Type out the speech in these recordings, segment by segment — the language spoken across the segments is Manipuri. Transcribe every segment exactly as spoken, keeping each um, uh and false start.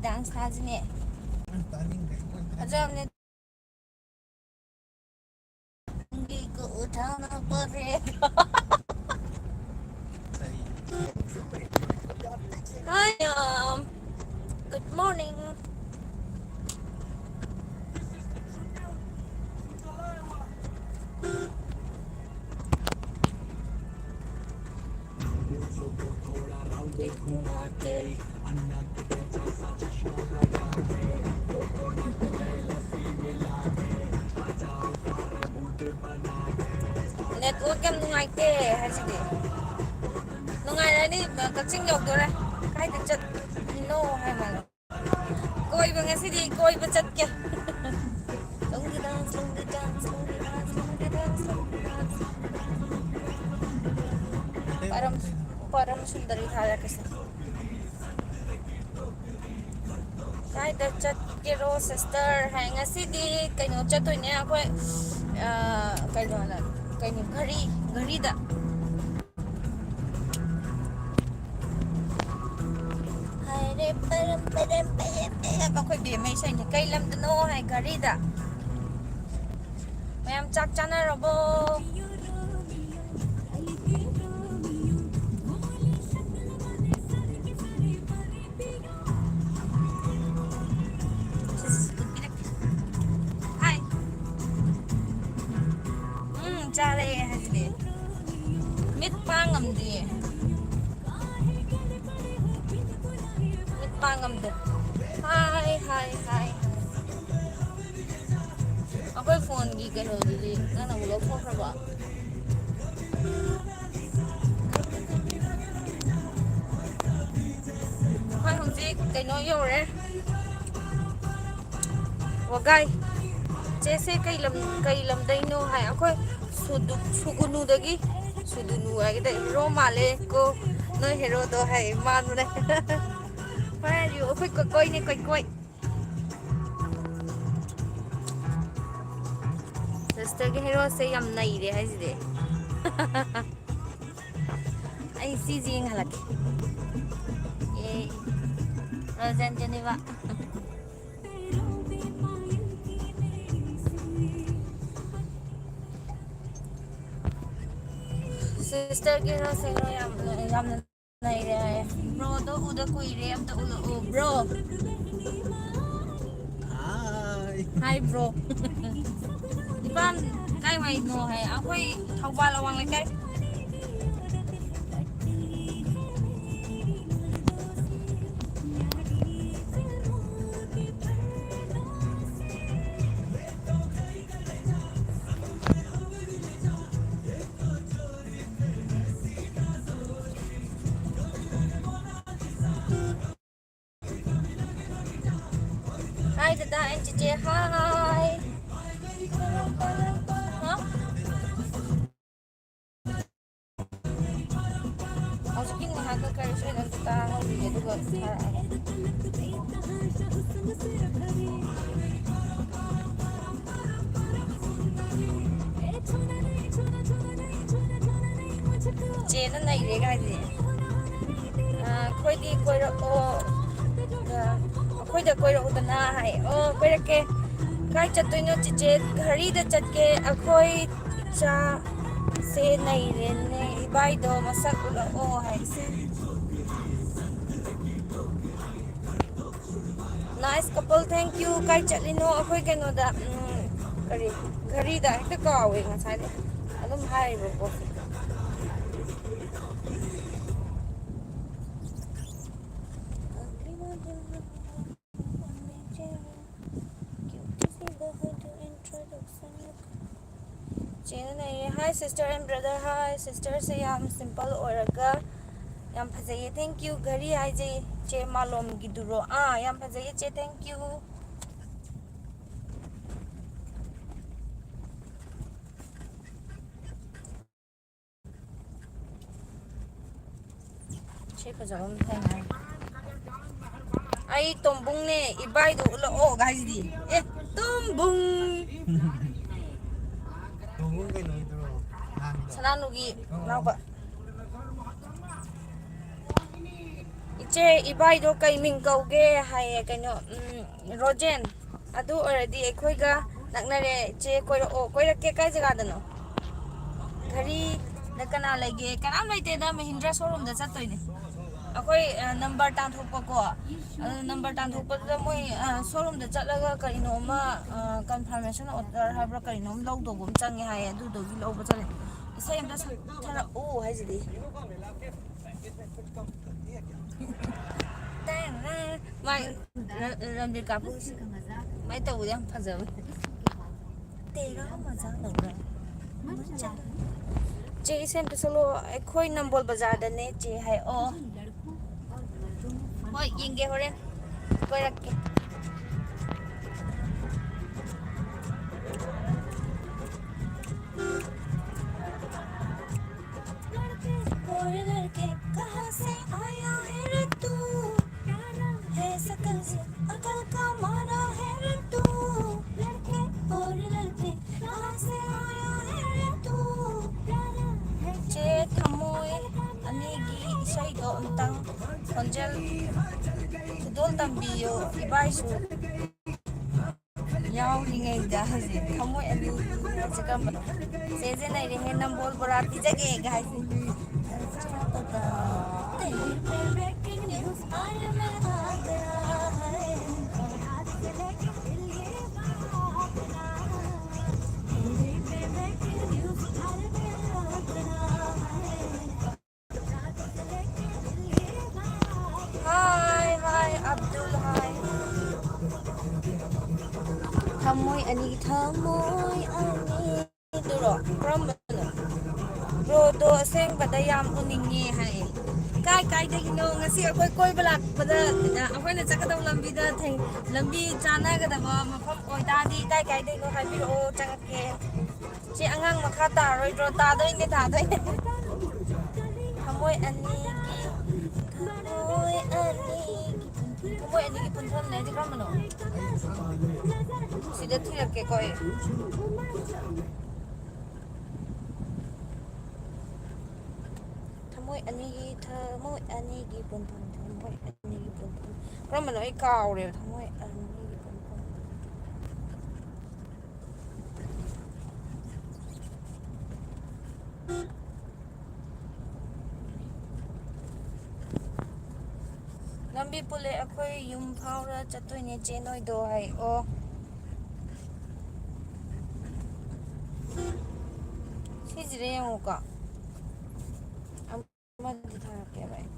Dance ꯊꯥꯁꯤꯅꯦ꯫ ꯐꯖꯕꯅꯦ꯫ ꯅꯪꯒꯤ ꯀꯣ ꯎꯊꯥꯅ ꯄꯔꯦ꯫ Hi, um, good morning. Network ꯌꯥꯝ ꯅꯨꯡꯉꯥꯏꯇꯦ ꯍꯥꯏꯁꯤꯗꯤ꯫ ꯅꯨꯡꯉꯥꯏꯔꯅꯤ, ꯀꯛꯆꯤꯡ ꯌꯧꯗꯣꯔꯦ꯫ ꯀꯥꯏꯗ ꯆꯠꯂꯤꯅꯣ ꯍꯥꯏ ꯃꯥꯜꯂꯦ꯫ ꯀꯣꯏꯕ ꯉꯁꯤꯗꯤ ꯀꯣꯏꯕ ꯆꯠꯀꯦ꯫ ꯂꯣꯡꯒꯤ dance, ꯂꯣꯡꯒꯤ dance, ꯂꯣꯡꯒꯤ dance, ꯂꯣꯡꯒꯤ dance, ꯂꯣꯡꯒꯤ dance꯫ ꯄꯔꯝ, ꯄꯔꯝ Sundari ꯊꯥꯔꯛꯀꯦꯁꯦ꯫ ꯀꯥꯏꯗ ꯆꯠꯀꯦꯔꯣ sister? ꯍꯥꯏ, ꯉꯁꯤꯗꯤ ꯀꯩꯅꯣ ꯆꯠꯇꯣꯏꯅꯦ ꯑꯩꯈꯣꯏ, ꯑ, ꯀꯩꯅꯣꯗ, ꯀꯩꯅꯣ, ꯘꯔꯤ, ꯘꯔꯤꯗ꯫ ꯍꯥꯏꯔꯦ ꯄꯔꯝ ꯄꯔꯝ ꯄꯔꯝ ꯄꯔꯝ꯫ ꯑꯩꯈꯣꯏ ꯕꯦꯝꯃ ꯏꯁꯩꯅꯤ꯫ ꯀꯩ ꯂꯝꯗꯅꯣ ꯍꯥꯏ ꯘꯔꯤꯗ꯫ ꯃꯌꯥꯝ ꯆꯥꯛ ꯆꯥꯅꯔꯕꯣ? ꯍꯥꯏ꯫ ꯎꯝ, ꯆꯥꯔꯦ ꯍꯥꯏꯁꯤꯗꯤ꯫ ꯃꯤꯠ ꯄꯥꯡ ꯉꯝꯗꯤꯌꯦ꯫ ꯃꯤꯠ ꯄꯥꯡ ꯉꯝꯗꯦ꯫ ꯍꯥꯏ, ꯍꯥꯏ, ꯍꯥꯏ꯫ ꯑꯩꯈꯣꯏ phoneꯒꯤ ꯀꯩꯅꯣꯗꯨꯗꯤ ꯅꯪꯅ ꯑꯃꯨꯛ ꯂꯧꯊꯣꯛꯈ꯭ꯔꯕꯣ? ꯑꯩꯈꯣꯏ ꯍꯧꯖꯤꯛ ꯀꯩꯅꯣ ꯌꯧꯔꯦ꯫ ꯋꯥꯒꯥꯏ꯫ ꯆꯦꯁꯦ ꯀꯩ ꯂꯝ, ꯀꯩ ꯂꯝꯗꯩꯅꯣ ꯍꯥꯏ꯫ ꯑꯩꯈꯣꯏ ꯁꯨꯗꯨ-, ꯁꯨꯒꯨꯅꯨꯗꯒꯤ꯫ ꯁꯨꯗꯨꯅꯨ ꯍꯥꯏꯒꯦ ꯇꯧꯋꯦ꯫ Hero ꯃꯥꯜꯂꯦ ꯀꯣ꯫ ꯅꯣꯏ heroꯗꯣ ꯍꯥꯏ꯫ ꯃꯥꯟꯕꯅꯦ꯫ Where are you? ꯑꯩꯈꯣꯏ ꯀꯣꯏꯀꯣꯏꯅꯦ, ꯀꯣꯏꯀꯣꯏ꯫ Sisterꯒꯤ heroꯁꯦ ꯌꯥꯝ ꯅꯩꯔꯦ ꯍꯥꯏꯁꯤꯗꯤ꯫ ꯑꯩ ꯁꯤꯁꯦ ꯌꯦꯡꯍꯜꯂꯛꯀꯦ꯫ ꯑꯦ꯫ ꯔꯣꯖꯦꯟ ꯖꯦꯅꯤꯕ꯫ ꯁꯤꯁꯇꯔꯒꯤ ꯔꯣꯁ ꯌꯥꯝ, ꯌꯥꯝꯅ ꯅꯩꯔꯦ ꯍꯥꯏꯌꯦ꯫ ꯕ꯭ꯔꯣꯗꯣ ꯎꯗ ꯀꯨꯏꯔꯦ, ꯑꯝꯇ ꯎꯠꯂꯛꯑꯣ, bro. Hi꯫ Hi, bro. Imphal ꯀꯥꯏ ꯋꯥꯏꯅꯣ ꯍꯥꯏ? ꯑꯩꯈꯣꯏ ꯊꯧꯕꯥꯜ ꯑꯋꯥꯡ ꯂꯩꯀꯥꯏ꯫ Hi, Dada and Chiche. Hi. Huh? ꯍꯧꯖꯤꯛꯀꯤ ꯉꯥꯏꯍꯥꯛꯀ ꯀꯔꯤ ꯁꯣꯏꯗꯅ ꯇꯥꯍꯧꯔꯤꯒꯦ, ꯑꯗꯨꯒ ꯊꯥꯔꯛꯑꯒꯦ꯫ ꯆꯦꯅ ꯅꯩꯔꯦ ꯀꯥꯏꯗꯨꯅꯦ꯫ ꯑ, ꯑꯩꯈꯣꯏꯗꯤ ꯀꯣꯏꯔꯛꯑꯣ꯫ ꯑ, ꯑꯩꯈꯣꯏꯗ ꯀꯣꯏꯔꯛꯎꯗꯅ ꯍꯥꯏ꯫ ꯑꯣ, ꯀꯣꯏꯔꯛꯀꯦ꯫ ꯀꯥꯏ ꯆꯠꯇꯣꯏꯅꯣ ꯆꯤꯆꯦ? ꯘꯔꯤꯗ ꯆꯠꯀꯦ꯫ ꯑꯩꯈꯣꯏ ꯏꯆꯥꯁꯦ ꯅꯩꯔꯦꯅꯦ꯫ ꯏꯕꯥꯏꯗꯣ ꯃꯁꯛ ꯎꯠꯂꯛꯑꯣ ꯍꯥꯏꯁꯦ꯫ Nice couple, thank you. ꯀꯥꯏ ꯆꯠꯂꯤꯅꯣ? ꯑꯩꯈꯣꯏ ꯀꯩꯅꯣꯗ, ꯎꯝ, ꯀꯔꯤ, ꯘꯔꯤꯗ ꯍꯦꯛꯇ ꯀꯥꯎꯋꯦ ꯉꯁꯥꯏꯗꯤ꯫ ꯑꯗꯨꯝ ꯍꯥꯏꯔꯤꯕ ꯄꯣꯠꯁꯦ꯫ ꯆꯦꯅ ꯅꯩꯌꯦ꯫ Hi sister and brother, hi꯫ Sisterꯁꯦ ꯌꯥꯝ simple ꯑꯣꯏꯔꯒ ꯌꯥꯝ ꯐꯖꯩꯌꯦ꯫ Thank you꯫ ꯘꯔꯤ ꯍꯥꯏꯁꯦ ꯆꯦ ꯃꯥꯂꯣꯝꯒꯤꯗꯨꯔꯣ? ꯑꯥ, ꯌꯥꯝ ꯐꯖꯩꯌꯦ ꯆꯦ, thank you꯫ ꯁꯤ ꯐꯖꯕ ꯑꯃ ꯊꯦꯡꯅꯔꯦ꯫ ꯑꯩ ꯇꯣꯝꯕꯨꯡꯅꯦ, ꯏꯕꯥꯏꯗꯣ ꯎꯠꯂꯛꯑꯣ ꯍꯥꯏꯁꯤꯗꯤ꯫ ꯑꯦ, ꯇꯣꯝꯕꯨꯡ꯫ ꯇꯣꯝꯕꯨꯡ ꯀꯩꯅꯣꯒꯤꯗꯨꯔꯣ? ꯅꯍꯥꯟꯒꯤꯗꯣ? ꯁꯅꯥꯅꯨꯒꯤ ꯃꯅꯥꯎꯄꯥ꯫ ꯏꯆꯦ ꯆꯦ, ꯏꯕꯥꯏꯗꯣ ꯀꯩ ꯃꯤꯡ ꯀꯧꯒꯦ ꯍꯥꯏꯌꯦ, ꯀꯩꯅꯣ, ꯎꯝ, ꯔꯣꯖꯦꯟ꯫ ꯑꯗꯨ ꯑꯣꯏꯔꯗꯤ ꯑꯩꯈꯣꯏꯒ ꯅꯛꯅꯔꯦ꯫ ꯆꯦ, ꯀꯣꯏꯔꯛꯑꯣ꯫ ꯀꯣꯏꯔꯛꯀꯦ꯫ ꯀꯥꯏ ꯖꯒꯥꯗꯅꯣ? ꯘꯔꯤꯗ ꯀꯅꯥ ꯂꯩꯒꯦ? ꯀꯅꯥꯝ ꯂꯩꯇꯦꯗ, ꯃꯍꯤꯟꯗ꯭ꯔꯥ ꯁꯣꯔꯨꯝꯗ ꯆꯠꯇꯣꯏꯅꯦ꯫ ꯑꯩꯈꯣꯏ, ꯑ, ꯅꯝꯕꯔ ꯇꯥꯟꯊꯣꯛꯄꯀꯣ꯫ ꯑꯗꯨ ꯅꯝꯕꯔ ꯇꯥꯟꯊꯣꯛꯄꯗꯨꯗ ꯃꯣꯏ, ꯑ, ꯁꯣꯔꯨꯝꯗ ꯆꯠꯂꯒ ꯀꯔꯤꯅꯣꯃ, ꯑ, ꯀꯟꯐꯥꯔꯃꯦꯁꯟ ꯑꯣꯔꯗꯔ ꯍꯥꯏꯕ꯭ꯔꯥ ꯀꯔꯤꯅꯣꯝ ꯂꯧꯗꯧꯕ ꯑꯃ ꯆꯪꯉꯦ ꯍꯥꯏꯌꯦ, ꯑꯗꯨꯗꯨꯒꯤ ꯂꯧꯕ ꯆꯠꯂꯦ꯫ ꯏꯁꯩ ꯑꯝꯇ ꯁꯛꯊꯔꯛꯎ ꯍꯥꯏꯁꯤꯗꯤ꯫ ꯃꯥꯏ ꯔ-, ꯔꯟꯕꯤꯔ ꯀꯥꯄꯨꯔꯁꯦ ꯃꯥꯏ ꯇꯧꯕꯗ ꯌꯥꯝ ꯐꯖꯕ꯫ ꯇꯦꯔꯥ ꯃꯖꯥ ꯂꯧꯕ꯭ꯔꯥ? ꯆꯦ, ꯏꯁꯩ ꯑꯝꯇ ꯁꯛꯂꯛꯑꯣ꯫ ꯑꯩꯈꯣꯏ ꯅꯝꯕꯣꯜ ꯕꯖꯥꯔꯗꯅꯦ ꯆꯦ ꯍꯥꯏ꯫ ꯑꯣ꯫ ꯍꯣꯏ, ꯌꯦꯡꯒꯦ ꯍꯣꯔꯦꯟ꯫ ꯀꯣꯏꯔꯛꯀꯦ꯫ लड़के और लड़के कहाँ से आया है रे तू? प्यारा है शकल से अकल का मारा है रे तू। लड़के और लड़के कहाँ से आया है रे तू? प्यारा है शकल से ꯆꯦ ꯊꯃꯣꯏ ꯑꯅꯤꯒꯤ ꯏꯁꯩꯗꯣ ꯑꯝꯇꯪ ꯈꯣꯟꯖꯦꯜ ꯈꯨꯗꯣꯜ ꯇꯝꯕꯤꯌꯣ ꯏꯕꯥꯏꯁꯨ꯫ ꯌꯥꯎꯔꯤꯉꯩꯗ ꯍꯧꯖꯤꯛ ꯊꯃꯣꯏ ꯑꯅꯤ ꯍꯥꯏꯁꯦ ꯀꯔꯝꯕꯅꯣ? ꯆꯦꯁꯦ ꯅꯩꯔꯦꯍꯦ, ꯅꯝꯕꯣꯜ ꯕꯣꯔꯥ ꯄꯤꯖꯒꯦꯒ ꯍꯥꯏꯁꯦ꯫ ꯍꯥꯏ, ꯍꯥꯏ, ꯑꯕꯗꯨꯜ ꯍꯥꯏ꯫ ꯊꯃꯣꯏ ꯑꯅꯤ, ꯊꯃꯣꯏ ꯑꯅꯤ꯫ ꯑꯗꯨꯔꯣ? ꯀꯔꯝꯕꯅꯣ? ꯕ꯭ꯔꯣꯗꯣ ꯑꯁꯦꯡꯕꯗ ꯌꯥꯝ ꯎꯅꯤꯡꯉꯦ ꯍꯥꯏ꯫ ꯀꯥꯏ ꯀꯥꯏꯗꯒꯤꯅꯣ? ꯉꯁꯤ ꯑꯩꯈꯣꯏ ꯀꯣꯏꯕ ꯂꯥꯛꯄꯗ, ꯑ, ꯑꯩꯈꯣꯏꯅ ꯆꯠꯀꯗꯕ ꯂꯝꯕꯤꯗ ꯊꯦꯡ-, ꯂꯝꯕꯤ ꯆꯥꯟꯅꯒꯗꯕ ꯃꯐꯝ ꯑꯣꯏꯇꯥꯔꯗꯤ ꯀꯥꯏ ꯀꯥꯏꯗꯒꯤꯅꯣ ꯍꯥꯏꯕꯤꯔꯛꯑꯣ, ꯆꯪꯉꯛꯀꯦ꯫ ꯁꯤ ꯑꯉꯥꯡ ꯃꯈꯥ ꯇꯥꯔꯔꯣꯏꯗ꯭ꯔꯣ? ꯇꯥꯗꯣꯏꯅꯦ, ꯇꯥꯗꯣꯏꯅꯦ꯫ ꯊꯃꯣꯏ ꯑꯅꯤꯒꯤ, ꯊꯃꯣꯏ ꯑꯅꯤꯒꯤ, ꯊꯃꯣꯏ ꯑꯅꯤꯒꯤ ꯄꯨꯟꯐꯝꯅꯦ ꯍꯥꯏꯁꯦ ꯀꯔꯝꯕꯅꯣ? ꯁꯤꯗ ꯊꯤꯔꯛꯀꯦꯀꯣ ꯑꯩ꯫ ꯊꯃꯣꯏ ꯑꯅꯤꯒꯤ ꯊꯃꯣꯏ ꯑꯅꯤꯒꯤ ꯄꯨꯟꯐꯝ, ꯊꯃꯣꯏ ꯑꯅꯤꯒꯤ ꯄꯨꯟꯐꯝ꯫ ꯀꯔꯝꯕꯅꯣ? ꯑꯩ ꯀꯥꯎꯔꯦꯕ꯫ ꯊꯃꯣꯏ ꯑꯅꯤꯒꯤ ꯄꯨꯟꯐꯝ꯫ ꯂꯝꯕꯤ ꯄꯨꯜꯂꯦ, ꯑꯩꯈꯣꯏ ꯌꯨꯝ ꯐꯥꯎꯔ ꯆꯠꯇꯣꯏꯅꯦ ꯆꯦ ꯅꯣꯏꯗꯣ ꯍꯥꯏ꯫ ꯑꯣ, ꯁꯤꯁꯤꯗ ꯌꯦꯡꯉꯨꯀꯣ꯫ ꯑꯃꯗꯤ ꯊꯥꯔꯛꯀꯦꯕ ꯑꯩ꯫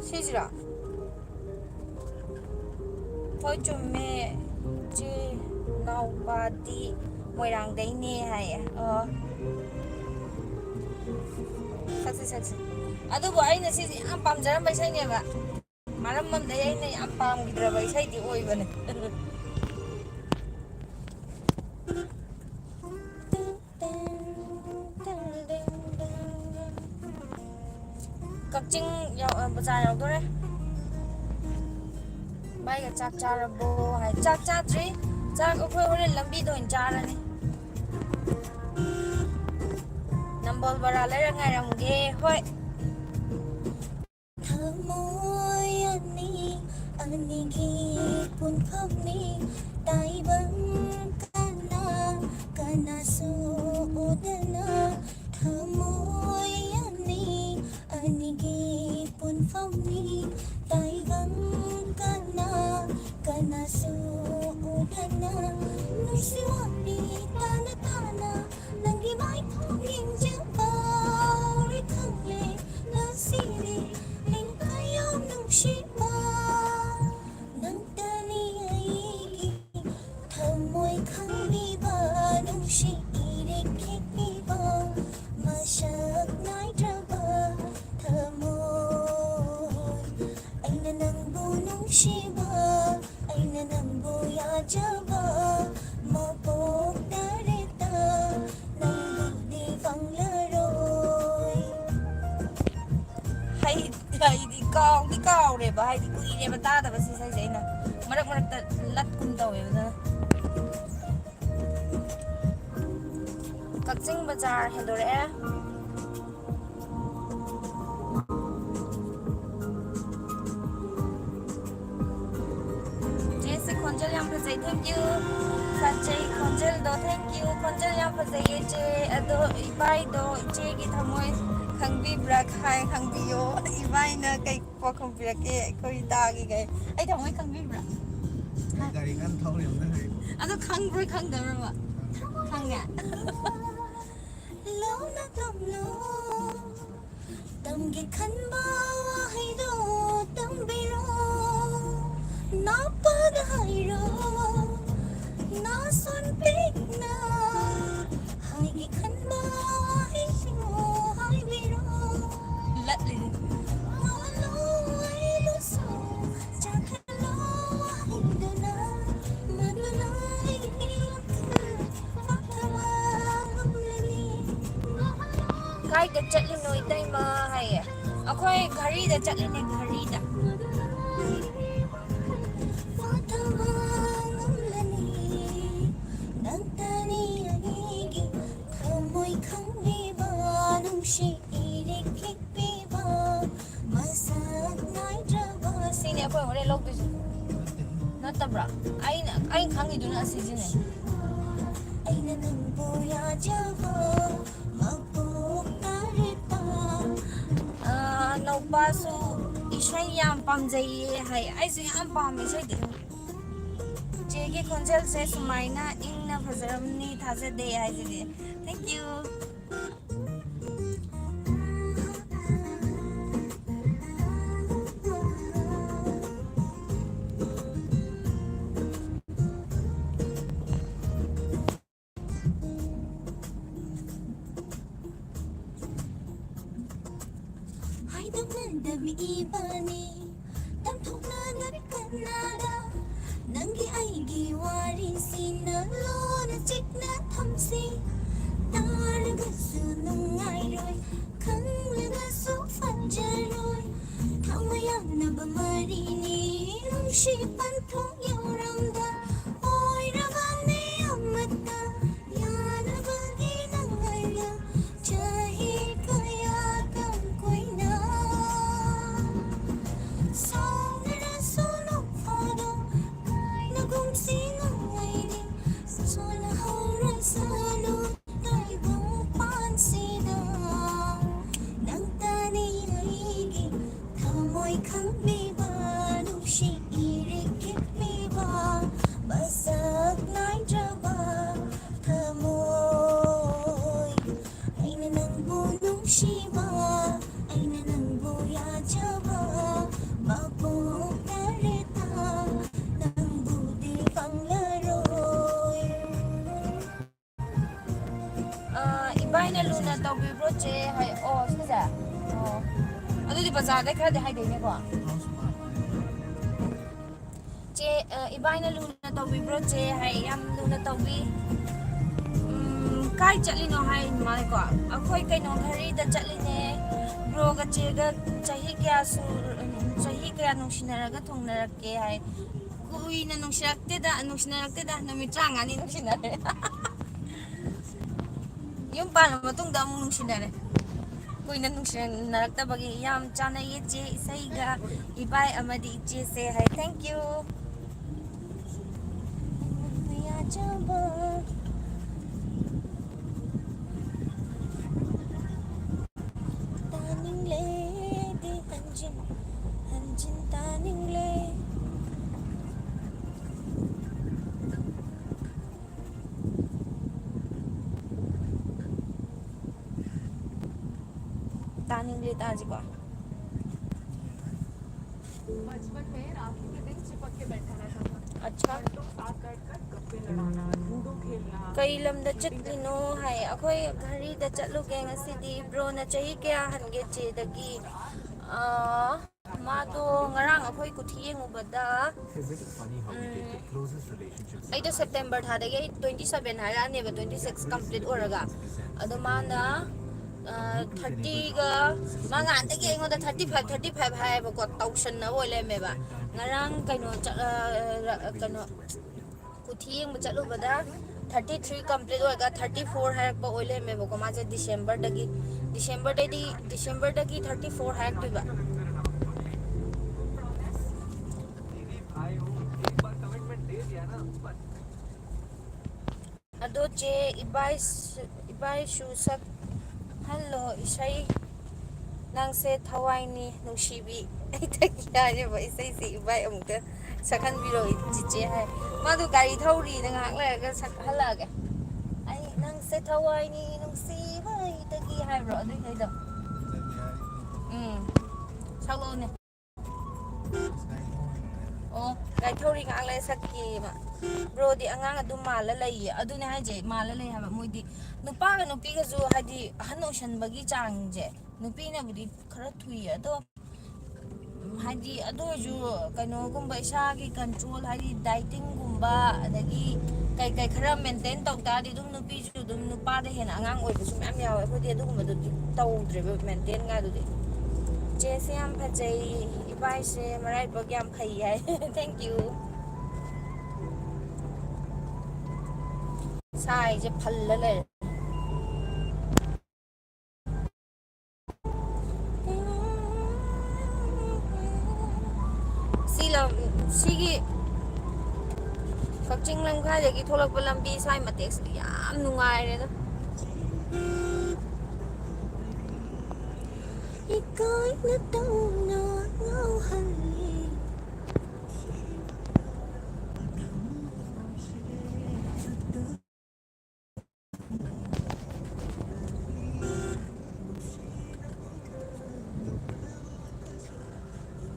ꯁꯤꯁꯤꯔꯣ? ꯍꯣꯏ, ꯆꯨꯝꯃꯦ꯫ ꯆꯦ ꯅꯥꯎꯄꯥꯗꯤ ꯃꯣꯏꯔꯥꯡꯗꯩꯅꯦ ꯍꯥꯏꯌꯦ꯫ ꯑꯣ꯫ ꯁꯛꯁꯦ, ꯁꯛꯁꯦ꯫ ꯑꯗꯨꯕꯨ ꯑꯩꯅ ꯁꯤꯁꯦ ꯌꯥꯝ ꯄꯥꯝꯖꯔꯝꯕ ꯏꯁꯩꯅꯦꯕ꯫ ꯃꯔꯝ ꯑꯃꯗꯩ ꯑꯩꯅ ꯌꯥꯝ ꯄꯥꯝꯈꯤꯗ꯭ꯔꯕ ꯏꯁꯩꯗꯤ ꯑꯣꯏꯕꯅꯦ꯫ ꯀꯛꯆꯤꯡ ꯌꯧ-, ꯑ, ꯕꯖꯥꯔ ꯌꯧꯗꯣꯔꯦ꯫ ꯚꯥꯏꯒ ꯆꯥꯛ ꯆꯥꯔꯕꯣ ꯍꯥꯏ꯫ ꯆꯥꯛ ꯆꯥꯗ꯭ꯔꯤ꯫ ꯆꯥꯛ ꯑꯩꯈꯣꯏ ꯍꯣꯔꯦꯟ ꯂꯝꯕꯤꯗ ꯑꯣꯏꯅ ꯆꯥꯔꯅꯤ꯫ ꯅꯝꯕꯣꯜ ꯕꯣꯔꯥ ꯂꯩꯔ ꯉꯥꯏꯔꯝꯒꯦ꯫ ꯍꯣꯏ꯫ ꯊꯃꯣꯏ ꯑꯅꯤ, ꯑꯅꯤꯒꯤ ꯄꯨꯟꯐꯝꯅꯤ꯫ ꯇꯥꯏꯕꯪ ꯀꯅꯥ, ꯀꯅꯥꯁꯨ ꯎꯗꯅ꯫ ꯊꯃꯣꯏ ꯑꯅꯤ, ꯑꯅꯤꯒꯤ ꯄꯨꯟꯐꯝꯅꯤ꯫ ꯇꯥꯏꯕꯪ ꯀꯅꯥ, ꯀꯅꯥꯁꯨ ꯎꯗꯅ꯫ ꯅꯨꯡꯁꯤ ꯋꯥꯅꯤ ꯇꯥꯅ ꯇꯥꯅ꯫ ꯅꯪꯒꯤ ꯃꯥꯏꯊꯣꯡ ꯌꯦꯡꯖꯕ ꯎꯔꯦ ꯈꯪꯂꯦ ꯉꯁꯤꯗꯤ꯫ ꯅꯪ ꯀꯌꯥꯝ ꯅꯨꯡꯁꯤꯕ꯫ ꯅꯪꯇꯅꯤ ꯑꯩꯒꯤ ꯊꯃꯣꯏ ꯈꯪꯕꯤꯕ, ꯅꯨꯡꯁꯤ ꯏꯔꯤꯛ ꯈꯤꯛꯄꯤꯕ, ꯃꯁꯛ ꯅꯥꯏꯗ꯭ꯔꯕ ꯊꯃꯣꯏ꯫ ꯑꯩꯅ ꯅꯪꯕꯨ ꯅꯨꯡꯁꯤꯕ, ꯑꯩꯅ ꯅꯪꯕꯨ ꯌꯥꯖꯕ, ꯃꯄꯣꯛ ꯇꯔꯦꯠꯇ ꯅꯪꯕꯨꯗꯤ ꯐꯪꯂꯔꯣꯏ꯫ ꯍꯩ-, ꯍꯩꯗꯤ ꯀꯥꯎꯗꯤ ꯀꯥꯎꯔꯦꯕ, ꯍꯥꯏꯗꯤ ꯀꯨꯏꯔꯦꯕ ꯇꯥꯗꯕ ꯁꯤ ꯏꯁꯩꯁꯦ, ꯑꯩꯅ ꯃꯔꯛ ꯃꯔꯛꯇ ꯂꯠꯀꯨꯝ ꯇꯧꯋꯦꯕ ꯑꯗꯨꯅ꯫ ꯀꯛꯆꯤꯡ ꯕꯖꯥꯔ ꯍꯦꯟꯗꯣꯔꯛꯑꯦ꯫ ꯐꯖꯩ, thank you. ꯐꯖꯩ ꯈꯣꯟꯖꯦꯜꯗꯣ, thank you. ꯈꯣꯟꯖꯦꯜ ꯌꯥꯝ ꯐꯖꯩꯌꯦ ꯏꯆꯦ꯫ ꯑꯗꯣ ꯏꯕꯥꯏꯗꯣ ꯏꯆꯦꯒꯤ ꯊꯃꯣꯏ ꯈꯪꯕꯤꯕ꯭ꯔꯥ? ꯈꯥꯏ ꯈꯪꯕꯤꯌꯣ꯫ ꯏꯕꯥꯏꯅ ꯀꯩ ꯄꯥꯎꯈꯨꯝ ꯄꯤꯔꯛꯀꯦ ꯑꯩꯈꯣꯏ ꯇꯥꯈꯤꯒꯦ꯫ ꯑꯩ ꯊꯃꯣꯏ ꯈꯪꯕꯤꯕ꯭ꯔꯥ? ꯒꯥꯔꯤ ꯀꯟꯅ ꯊꯧꯔꯤ ꯑꯝꯇ ꯍꯥꯏꯌꯨ꯫ ꯑꯗꯣ ꯈꯪꯕ꯭ꯔꯣꯏ ꯈꯪꯗꯕ꯭ꯔꯕ? ꯈꯪꯉꯦ꯫ ꯂꯧꯅ ꯇꯝꯂꯣ꯫ ꯇꯝꯒꯦ ꯈꯟꯕ ꯋꯥꯍꯩꯗꯣ ꯇꯝꯕꯤꯔꯣ꯫ ꯅꯥꯄꯥꯗ ꯍꯥꯏꯔꯣ꯫ ꯅꯥꯁꯣꯟ ꯄꯤꯛꯅ ꯍꯥꯏꯒꯦ ꯈꯟꯕ ꯋꯥꯍꯩꯗꯣ ꯍꯥꯏꯕꯤꯔꯣ꯫ ꯂꯠꯂꯤꯅꯦ꯫ ꯃꯥꯂꯣ ꯑꯩꯕꯨꯁꯨ ꯆꯥꯛꯈꯠꯂꯣ ꯍꯥꯏꯗꯨꯅ, ꯃꯗꯨꯅ ꯑꯩꯒꯤ ꯋꯥꯈꯜ ꯄꯥꯛꯊꯕ ꯉꯝꯂꯅꯤ꯫ ꯀꯥꯏꯗ ꯆꯠꯂꯤꯅꯣ ꯏꯇꯩꯃ? ꯍꯥꯏꯌꯦ꯫ ꯑꯩꯈꯣꯏ ꯘꯔꯤꯗ ꯆꯠꯂꯤꯅꯦ, ꯘꯔꯤꯗ꯫ ꯄꯥꯛꯊꯕ ꯉꯝꯂꯅꯤ꯫ ꯅꯪꯇꯅꯤ ꯑꯩꯒꯤ ꯊꯃꯣꯏ ꯈꯪꯕꯤꯕ, ꯅꯨꯡꯁꯤ ꯏꯔꯤꯛ ꯈꯤꯛꯄꯤꯕ, ꯃꯁꯛ ꯅꯥꯏꯗ꯭ꯔꯕ꯫ ꯁꯤꯅꯦ ꯑꯩꯈꯣꯏ ꯍꯣꯔꯦꯟ ꯂꯧꯗꯣꯏꯁꯦ꯫ ꯅꯠꯇꯕ꯭ꯔꯥ? ꯑꯩꯅ, ꯑꯩꯅ ꯈꯪꯉꯤꯗꯨꯅ ꯑꯁꯤꯁꯤꯅꯦ꯫ ꯑꯩꯅ ꯅꯪꯕꯨ ꯌꯥꯖꯕ ꯃꯄꯣꯛ ꯇꯔꯦꯠꯇ꯫ ꯑꯥ, ꯅꯧꯄꯥꯁꯨ ꯏꯁꯩ ꯌꯥꯝ ꯄꯥꯝꯖꯩꯌꯦ ꯍꯥꯏ꯫ ꯑꯩꯁꯨ ꯌꯥꯝ ꯄꯥꯝꯃꯦ ꯏꯁꯩꯗꯤ꯫ ꯆꯦꯒꯤ ꯈꯣꯟꯖꯦꯜꯁꯦ ꯁꯨꯃꯥꯏꯅ ꯏꯪꯅ ꯐꯖꯔꯝꯅꯤ ꯊꯥꯖꯗꯦ ꯍꯥꯏꯁꯤꯗꯤ꯫ Thank you. ꯍꯥꯏꯗꯣꯛꯅꯗꯕꯤ ꯏꯕꯥꯅꯤ, ꯇꯝꯊꯣꯛꯅꯗꯕꯤ ꯀꯅꯥꯗ? ꯅꯪꯒꯤ ꯑꯩꯒꯤ ꯋꯥꯔꯤꯁꯤꯅ ꯂꯣꯟꯅ ꯆꯤꯛꯅ ꯊꯝꯁꯤ꯫ ꯇꯥꯔꯒꯁꯨ ꯅꯨꯡꯉꯥꯏꯔꯣꯏ, ꯈꯪꯂꯒꯁꯨ ꯐꯖꯔꯣꯏ꯫ ꯊꯥꯡ ꯃꯌꯥꯝꯅꯕ ꯃꯔꯤꯅꯤ, ꯅꯨꯡꯁꯤ ꯄꯟꯊꯨꯡ ꯌꯧꯔꯝꯗ ꯑꯣꯏꯔꯕꯅꯤ ꯑꯃꯠꯇ꯫ ꯌꯥꯅꯕꯒꯤ ꯅꯪ ꯑꯩꯒ ꯆꯍꯤ ꯀꯌꯥ ꯇꯝ ꯀꯨꯏꯅ ꯁꯥꯎꯅꯔꯁꯨ ꯅꯣꯡ ꯐꯥꯗꯣꯛ ꯀꯥꯏꯅꯒꯨꯝꯁꯤ꯫ ꯈꯪꯕꯤꯕ, ꯅꯨꯡꯁꯤ ꯏꯔꯤꯛ ꯈꯤꯛꯄꯤꯕ, ꯃꯁꯛ ꯅꯥꯏꯗ꯭ꯔꯕ ꯊꯃꯣꯏ꯫ ꯑꯩꯅ ꯅꯪꯕꯨ ꯅꯨꯡꯁꯤꯕ, ꯑꯩꯅ ꯅꯪꯕꯨ ꯌꯥꯖꯕ, ꯃꯄꯣꯛ ꯇꯔꯦꯠꯇ ꯅꯪꯕꯨꯗꯤ ꯐꯪꯂꯔꯣꯏ꯫ ꯑ, ꯏꯕꯥꯏꯅ ꯂꯨꯅ ꯇꯧꯕꯤꯕ꯭ꯔꯣ, ꯆꯦ? ꯍꯥꯏ꯫ ꯑꯣ, ꯁꯤꯁꯦ? ꯑꯣ꯫ ꯑꯗꯨꯗꯤ ꯕꯖꯥꯔꯗꯩ ꯈꯔꯗꯤ ꯍꯥꯏꯗꯣꯏꯅꯦꯀꯣ꯫ ꯆꯦ, ꯑ, ꯏꯕꯥꯏꯅ ꯂꯨꯅ ꯇꯧꯕꯤꯕ꯭ꯔꯣ, ꯆꯦ? ꯍꯥꯏ, ꯌꯥꯝ ꯂꯨꯅ ꯇꯧꯕꯤ꯫ ꯎꯝ, ꯀꯥꯏ ꯆꯠꯂꯤꯅꯣ ꯍꯥꯏ ꯃꯥꯅꯀꯣ꯫ ꯑꯩꯈꯣꯏ ꯀꯩꯅꯣ ꯘꯔꯤꯗ ꯆꯠꯂꯤꯅꯦ꯫ ꯕ꯭ꯔꯣꯒ ꯆꯦꯒ ꯆꯍꯤ ꯀꯌꯥ ꯁꯨ-, ꯆꯍꯤ ꯀꯌꯥ ꯅꯨꯡꯁꯤꯅꯔꯒ ꯊꯨꯡꯅꯔꯛꯀꯦ ꯍꯥꯏ꯫ ꯀꯨꯏꯅ ꯅꯨꯡꯁꯤꯔꯛꯇꯦꯗ, ꯅꯨꯡꯁꯤꯅꯔꯛꯇꯦꯗ, ꯅꯨꯃꯤꯠ ꯇꯔꯥꯃꯉꯥꯅꯤ ꯅꯨꯡꯁꯤꯅꯔꯦ꯫ ꯌꯨꯝ ꯄꯥꯜꯂ ꯃꯇꯨꯡꯗ ꯑꯃꯨꯛ ꯅꯨꯡꯁꯤꯅꯔꯦ꯫ ꯀꯨꯏꯅ ꯅꯨꯡꯁꯤꯅꯔꯛꯇꯕꯒꯤ꯫ ꯌꯥꯝ ꯆꯥꯟꯅꯩꯌꯦ ꯆꯦ ꯏꯁꯩꯒ, ꯏꯕꯥꯏ ꯑꯃꯗꯤ ꯏꯆꯦꯁꯦ ꯍꯥꯏ꯫ Thank you꯫ ꯌꯥꯖꯕ꯫ ꯇꯥꯅꯤꯡꯂꯦꯗꯤ ꯍꯟꯖꯤꯟ ꯍꯟꯖꯤꯟ ꯇꯥꯅꯤꯡꯂꯦ꯫ ꯇꯥꯅꯤꯡꯂꯦ ꯇꯥꯁꯤꯀꯣ꯫ बचपन में राखी के दिन चिपक के बैठा रहता था। अच्छा। घंटों साथ बैठकर गप्पे लड़ाना, लूडो खेलना। ꯀꯩ ꯂꯝꯗ ꯆꯠꯂꯤꯅꯣ ꯍꯥꯏ꯫ ꯑꯩꯈꯣꯏ ꯘꯔꯤꯗ ꯆꯠꯂꯨꯒꯦ ꯉꯁꯤꯗꯤ꯫ ꯕ꯭ꯔꯣꯅ ꯆꯍꯤ ꯀꯌꯥ ꯍꯟꯒꯦ ꯆꯦꯗꯒꯤ? ꯑꯥ, ꯃꯥꯗꯣ ꯉꯔꯥꯡ ꯑꯩꯈꯣꯏ ꯀꯨꯊꯤ ꯌꯦꯡꯉꯨꯕꯗ, Isn't it funny how we take the um, closest relationships ꯑꯩꯗꯣ September ꯊꯥꯗꯒꯤ ꯑꯩ twenty seven ꯍꯥꯏꯔꯛꯑꯅꯦꯕ, twenty six complete ꯑꯣꯏꯔꯒ꯫ ꯑꯗꯣ ꯃꯥꯅ, ꯑ, thirty ꯒ, ꯃꯥ ꯉꯍꯥꯟꯗꯒꯤ ꯑꯩꯉꯣꯟꯗ thirty five, thirty five ꯍꯥꯏꯌꯦꯕꯀꯣ, ꯇꯧꯁꯟꯅꯕ ꯑꯣꯏ ꯂꯩꯔꯝꯃꯦꯕ꯫ ꯉꯔꯥꯡ ꯀꯩꯅꯣ ꯆꯠ-, ꯑ, ꯔ-, ꯀꯩꯅꯣ, ꯀꯨꯊꯤ ꯌꯦꯡꯕ ꯆꯠꯂꯨꯕꯗ thirty three complete ꯑꯣꯏꯔꯒ thirty four ꯍꯥꯏꯔꯛꯄ ꯑꯣꯏ ꯂꯩꯔꯝꯃꯦꯕꯀꯣ꯫ ꯃꯥꯁꯦ December ꯗꯒꯤ, December ꯗꯩꯗꯤ, December ꯗꯒꯤ thirty four ꯍꯥꯏꯔꯛꯇꯣꯏꯕ꯫ ꯑꯗꯣ ꯆꯦ, ꯏꯕꯥꯏꯁꯨ, ꯏꯕꯥꯏꯁꯨ ꯁꯛꯍꯜꯂꯣ ꯏꯁꯩ꯫ "ꯅꯪꯁꯦ ꯊꯋꯥꯏꯅꯤ ꯅꯨꯡꯁꯤꯕꯤ ꯑꯩꯗꯒꯤ" ꯍꯥꯏꯔꯤꯕ ꯏꯁꯩꯁꯤ ꯏꯕꯥꯏ ꯑꯃꯨꯛꯇ ꯁꯛꯍꯟꯕꯤꯔꯣ ꯆꯤꯆꯦ ꯍꯥꯏ꯫ ꯃꯥꯗꯣ ꯒꯥꯔꯤ ꯊꯧꯔꯤꯅ, ꯉꯥꯏꯍꯥꯛ ꯂꯩꯔꯒ ꯁꯛꯍꯜꯂꯛꯑꯒꯦ꯫ "ꯑꯩ ꯅꯪꯁꯦ ꯊꯋꯥꯏꯅꯤ ꯅꯨꯡꯁꯤꯕ ꯑꯩꯗꯒꯤ" ꯍꯥꯏꯕ꯭ꯔꯣ ꯑꯗꯨꯏ ꯏꯁꯩꯗꯣ? ꯎꯝ, ꯁꯛꯂꯛꯑꯣꯅꯦ꯫ ꯑꯣ, ꯒꯥꯔꯤ ꯊꯧꯔꯤ ꯉꯥꯛ ꯂꯩ ꯁꯛꯀꯦꯕ꯫ ꯕ꯭ꯔꯣꯗꯤ ꯑꯉꯥꯡ ꯑꯗꯨꯝ ꯃꯥꯜꯂ ꯂꯩꯌꯦ꯫ ꯑꯗꯨꯅꯦ ꯍꯥꯏꯁꯦ, ꯃꯥꯜꯂ ꯂꯩ ꯍꯥꯏꯕ꯫ ꯃꯣꯏꯗꯤ ꯅꯨꯄꯥꯒ ꯅꯨꯄꯤꯒꯁꯨ ꯍꯥꯏꯗꯤ ꯑꯍꯟ ꯑꯣꯏꯁꯟꯕꯒꯤ ꯆꯥꯡꯁꯦ ꯅꯨꯄꯤꯅꯕꯨꯗꯤ ꯈꯔ ꯊꯨꯏꯌꯦ꯫ ꯑꯗꯣ ꯍꯥꯏꯗꯤ ꯑꯗꯨ ꯑꯣꯏꯔꯁꯨ ꯀꯩꯅꯣꯒꯨꯝꯕ ꯏꯁꯥꯒꯤ ꯀꯟꯇ꯭ꯔꯣꯜ ꯍꯥꯏꯗꯤ ꯗꯥꯏꯇꯤꯡꯒꯨꯝꯕ ꯑꯗꯒꯤ ꯀꯩ ꯀꯩ ꯈꯔ ꯃꯦꯟꯇꯦꯟ ꯇꯧ ꯇꯥꯔꯗꯤ ꯑꯗꯨꯝ ꯅꯨꯄꯤꯁꯨ ꯑꯗꯨꯝ ꯅꯨꯄꯥꯗ ꯍꯦꯟꯅ ꯑꯉꯥꯡ ꯑꯣꯏꯕꯁꯨ ꯃꯌꯥꯝ ꯌꯥꯎꯋꯦ꯫ ꯑꯩꯈꯣꯏꯗꯤ ꯑꯗꯨꯒꯨꯝꯕꯗꯨꯗꯤ ꯇꯧꯗ꯭ꯔꯦꯕ, ꯃꯦꯟꯇꯦꯟꯒꯗꯨꯗꯤ꯫ "ꯆꯦꯁꯦ ꯌꯥꯝ ꯐꯖꯩ, ꯏꯕꯥꯏꯁꯦ ꯃꯔꯥꯏꯕꯛ ꯌꯥꯝ ꯐꯩ" ꯍꯥꯏ꯫ Thank you꯫ ꯁꯥꯏꯁꯦ ꯐꯜꯂ ꯂꯩꯔꯦ꯫ ꯁꯤ ꯂꯝ, ꯁꯤꯒꯤ ꯀꯛꯆꯤꯡ ꯂꯝꯈꯥꯏꯗꯒꯤ ꯊꯣꯛꯂꯛꯄ ꯂꯝꯕꯤ ꯁ꯭ꯋꯥꯏ ꯃꯇꯦꯛꯁꯤꯗꯤ ꯌꯥꯝ ꯅꯨꯡꯉꯥꯏꯔꯦꯗ꯫ ꯏꯀꯥꯏꯅ ꯇꯧꯅ ꯉꯥꯎꯍꯜꯂꯤ꯫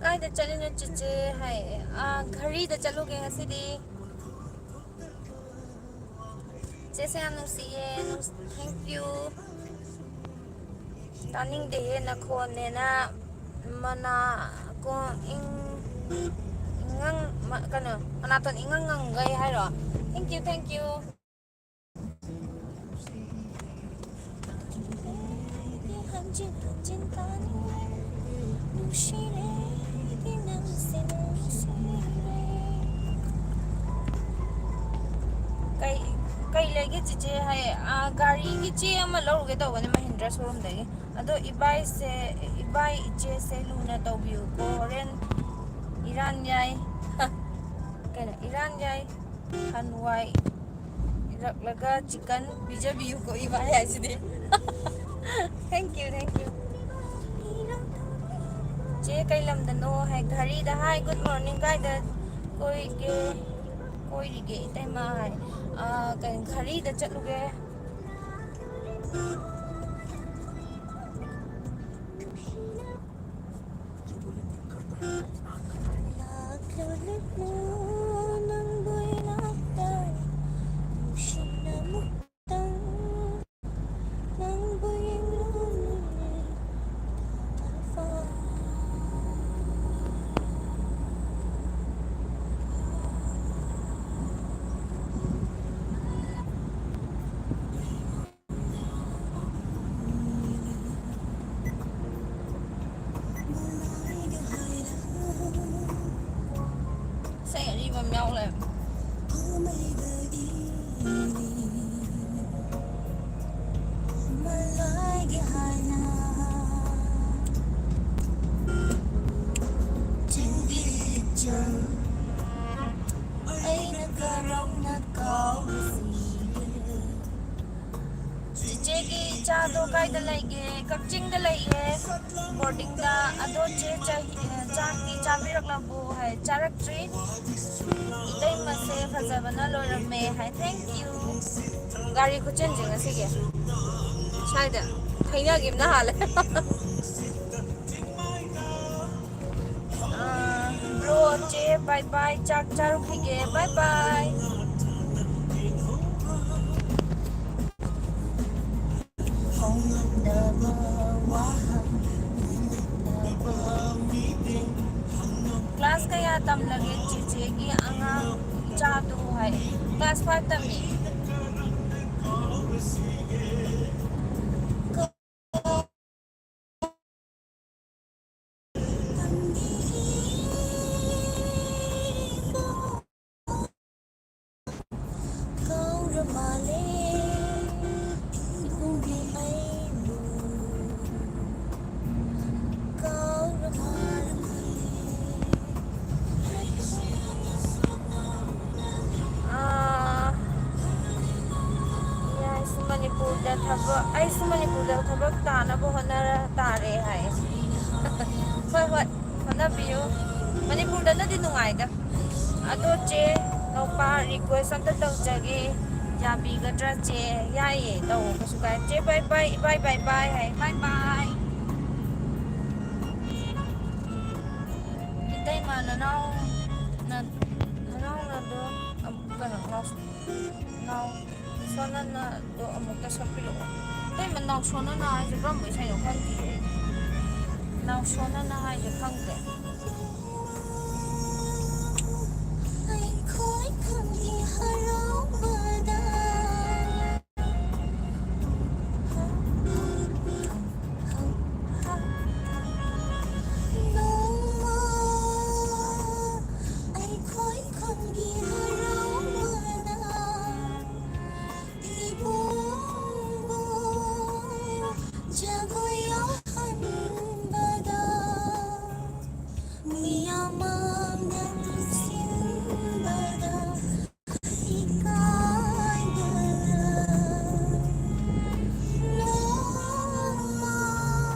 "ꯀꯥꯏꯗ ꯆꯠꯂꯤꯅꯣ ꯆꯤꯆꯦ?" ꯍꯥꯏ꯫ ꯑꯥ, ꯘꯔꯤꯗ ꯆꯠꯂꯨꯒꯦ ꯉꯁꯤꯗꯤ꯫ ꯆꯦꯁꯦ ꯌꯥꯝ ꯅꯨꯡꯁꯤꯌꯦ꯫ ꯅꯨꯡꯁꯤ-, thank you꯫ ꯇꯥꯅꯤꯡꯗꯦꯍꯦ ꯅꯈꯣꯟꯅꯦꯅ ꯃꯅꯥ ꯀꯣ-, ꯏꯪ-, ꯏꯉꯪ-, ꯃ-, ꯀꯩꯅꯣ, ꯃꯅꯥꯇꯣꯟ ꯏꯉꯪ ꯉꯪꯒꯩ ꯍꯥꯏꯔꯣ? Thank you, thank you꯫ ꯍꯟꯖꯤꯟ ꯍꯟꯖꯤꯟ ꯇꯥꯅꯤꯡꯂꯦ, ꯅꯨꯡꯁꯤꯔꯦ, ꯑꯩꯗꯤ ꯅꯪꯁꯦ ꯅꯨꯡꯁꯤꯔꯦ꯫ ꯀꯩ, ꯀꯩ ꯂꯩꯒꯦ ꯆꯤꯆꯦ? ꯍꯥꯏ, ꯑꯥ, ꯒꯥꯔꯤꯒꯤ ꯆꯦ ꯑꯃ ꯂꯧꯔꯨꯒꯦ ꯇꯧꯕꯅꯦ ꯃꯍꯤꯟꯗ꯭ꯔ showroomꯗꯒꯤ꯫ ꯑꯗꯣ ꯏꯕꯥꯏꯁꯦ, ꯏꯕꯥꯏ ꯏꯆꯦꯁꯦ ꯂꯨꯅ ꯇꯧꯕꯤꯌꯨꯀꯣ꯫ ꯍꯣꯔꯦꯟ ꯏꯔꯥꯟ ꯌꯥꯏ꯫ ꯀꯩꯅꯣ, ꯏꯔꯥꯟ ꯌꯥꯏ꯫ ꯍꯟꯋꯥꯏ ꯏꯔꯛꯂꯒ chicken ꯄꯤꯖꯕꯤꯌꯨꯀꯣ ꯏꯕꯥꯏ ꯍꯥꯏꯁꯤꯗꯤ꯫ Thank you, thank you꯫ ꯆꯦ, ꯀꯩ ꯂꯝꯗꯅꯣ ꯍꯥꯏ꯫ ꯘꯔꯤꯗ꯫ Hi, good morning, ꯀꯥꯏꯗ ꯀꯣꯏꯒꯦ? ꯀꯣꯏꯔꯤꯒꯦ ꯏꯇꯩꯃ ꯍꯥꯏ꯫ ꯑ, ꯀꯩꯅꯣ, ꯘꯔꯤꯗ ꯆꯠꯂꯨꯒꯦ꯫ ꯂꯥꯛꯂꯅꯨ ꯅꯪꯕꯨ ꯏꯅꯥꯛꯇ, ꯅꯨꯡꯁꯤꯅ ꯑꯃꯨꯛꯇꯪ ꯅꯪꯕꯨ ꯌꯦꯡꯂꯨꯅꯦ꯫ ꯏꯁꯩ ꯑꯔꯤꯕ ꯑꯃ ꯌꯥꯎ ꯂꯩꯔꯝꯃꯦ꯫ ꯃꯂꯥꯏꯒꯤ ꯍꯥꯏꯅ ꯆꯤꯡꯒꯤ ꯏꯆꯜ ꯑꯩꯅ ꯀꯔꯝꯅ ꯀꯥꯎꯁꯤꯒꯦ? ꯆꯤꯆꯦꯒꯤ ꯏꯆꯥꯗꯣ ꯀꯥꯏꯗ ꯂꯩꯒꯦ? ꯀꯛꯆꯤꯡꯗ ꯂꯩꯌꯦ, ꯕꯣꯔꯗꯤꯡꯗ꯫ ꯑꯗꯣ ꯆꯦ, ꯆꯥꯛ-, ꯆꯥꯛꯇꯤ ꯆꯥꯕꯤꯔꯛꯂꯕꯣ ꯍꯥꯏ꯫ ꯆꯥꯔꯛꯇ꯭ꯔꯤ꯫ ꯏꯇꯩꯃꯁꯦ ꯐꯖꯕꯅ ꯂꯣꯏꯔꯝꯃꯦ ꯍꯥꯏ꯫ Thank you꯫ ꯒꯥꯔꯤ ꯈꯨꯆꯦꯟꯁꯦ ꯉꯁꯤꯒꯤ꯫ ꯁ꯭ꯋꯥꯏꯗ ꯊꯩꯅꯈꯤꯕꯅ ꯍꯥꯜꯂꯦ꯫ ꯑꯥ, bro, ꯆꯦ, bye bye, ꯆꯥꯛ ꯆꯥꯔꯨꯈꯤꯒꯦ, bye bye꯫ Class ꯀꯌꯥ ꯇꯝꯂꯒꯦ ꯆꯤꯆꯦꯒꯤ ꯑꯉꯥꯡ ꯏꯆꯥꯗꯨ ꯍꯥꯏ? Class five ꯇꯝꯃꯤ꯫ ꯑꯥ, ꯑꯩꯁꯨ ꯃꯅꯤꯄꯨꯔꯗ ꯊꯕꯛ, ꯑꯩꯁꯨ ꯃꯅꯤꯄꯨꯔꯗ ꯊꯕꯛ ꯇꯥꯅꯕ ꯍꯣꯠꯅꯔ ꯇꯥꯔꯦ ꯍꯥꯏ꯫ ꯍꯣꯏ, ꯍꯣꯏ, ꯍꯣꯠꯅꯕꯤꯌꯨ꯫ ꯃꯅꯤꯄꯨꯔꯗꯅꯗꯤ ꯅꯨꯡꯉꯥꯏꯗ꯫ ꯑꯗꯣ ꯆꯦ, ꯅꯧꯄꯥ, request ꯑꯝꯇ ꯇꯧꯖꯒꯦ꯫ ꯌꯥꯕꯤꯒꯗ꯭ꯔꯥ ꯆꯦ? ꯌꯥꯏꯌꯦ, ꯇꯧ, ꯀꯩꯁꯨ ꯀꯥꯏ꯫ ꯆꯦ, bye bye, ꯏꯕꯥꯏ bye bye ꯍꯥꯏ꯫ Bye bye꯫ ꯏꯇꯩꯃ, ꯅꯅꯥꯎ, ꯅ-, ꯅꯅꯥꯎꯅꯗꯣ, ꯑꯝ, ꯀꯩꯅꯣ, ꯅꯥꯎ-, ꯅꯥꯎ-, ꯁꯣꯅꯅꯗꯣ ꯑꯃꯨꯛꯇ ꯁꯛꯄꯤꯔꯛꯑꯣ꯫ ꯏꯇꯩꯃ, ꯅꯥꯎ ꯁꯣꯅꯅ ꯍꯥꯏꯁꯦ ꯀꯔꯝꯕ ꯏꯁꯩꯅꯣ ꯈꯪꯗꯤꯌꯦ ꯑꯩ꯫ ꯅꯥꯎ ꯁꯣꯅꯅ ꯍꯥꯏꯁꯦ ꯈꯪꯗꯦ꯫ ꯑꯩꯈꯣꯏ ꯈꯨꯟꯒꯤ ꯍꯔꯥꯎꯕꯗ ꯅꯣꯡꯃ ꯑꯩꯈꯣꯏ ꯈꯨꯟꯒꯤ ꯍꯔꯥꯎꯕꯗ ꯏꯕꯨꯡꯕꯨ ꯖꯒꯣꯏ ꯌꯥꯎꯍꯟꯕꯗ ꯃꯤꯌꯥꯝ ꯃꯥꯡꯗ ꯁꯤꯟꯕꯗ ꯏꯀꯥꯏꯗꯅ ꯅꯣꯡꯃ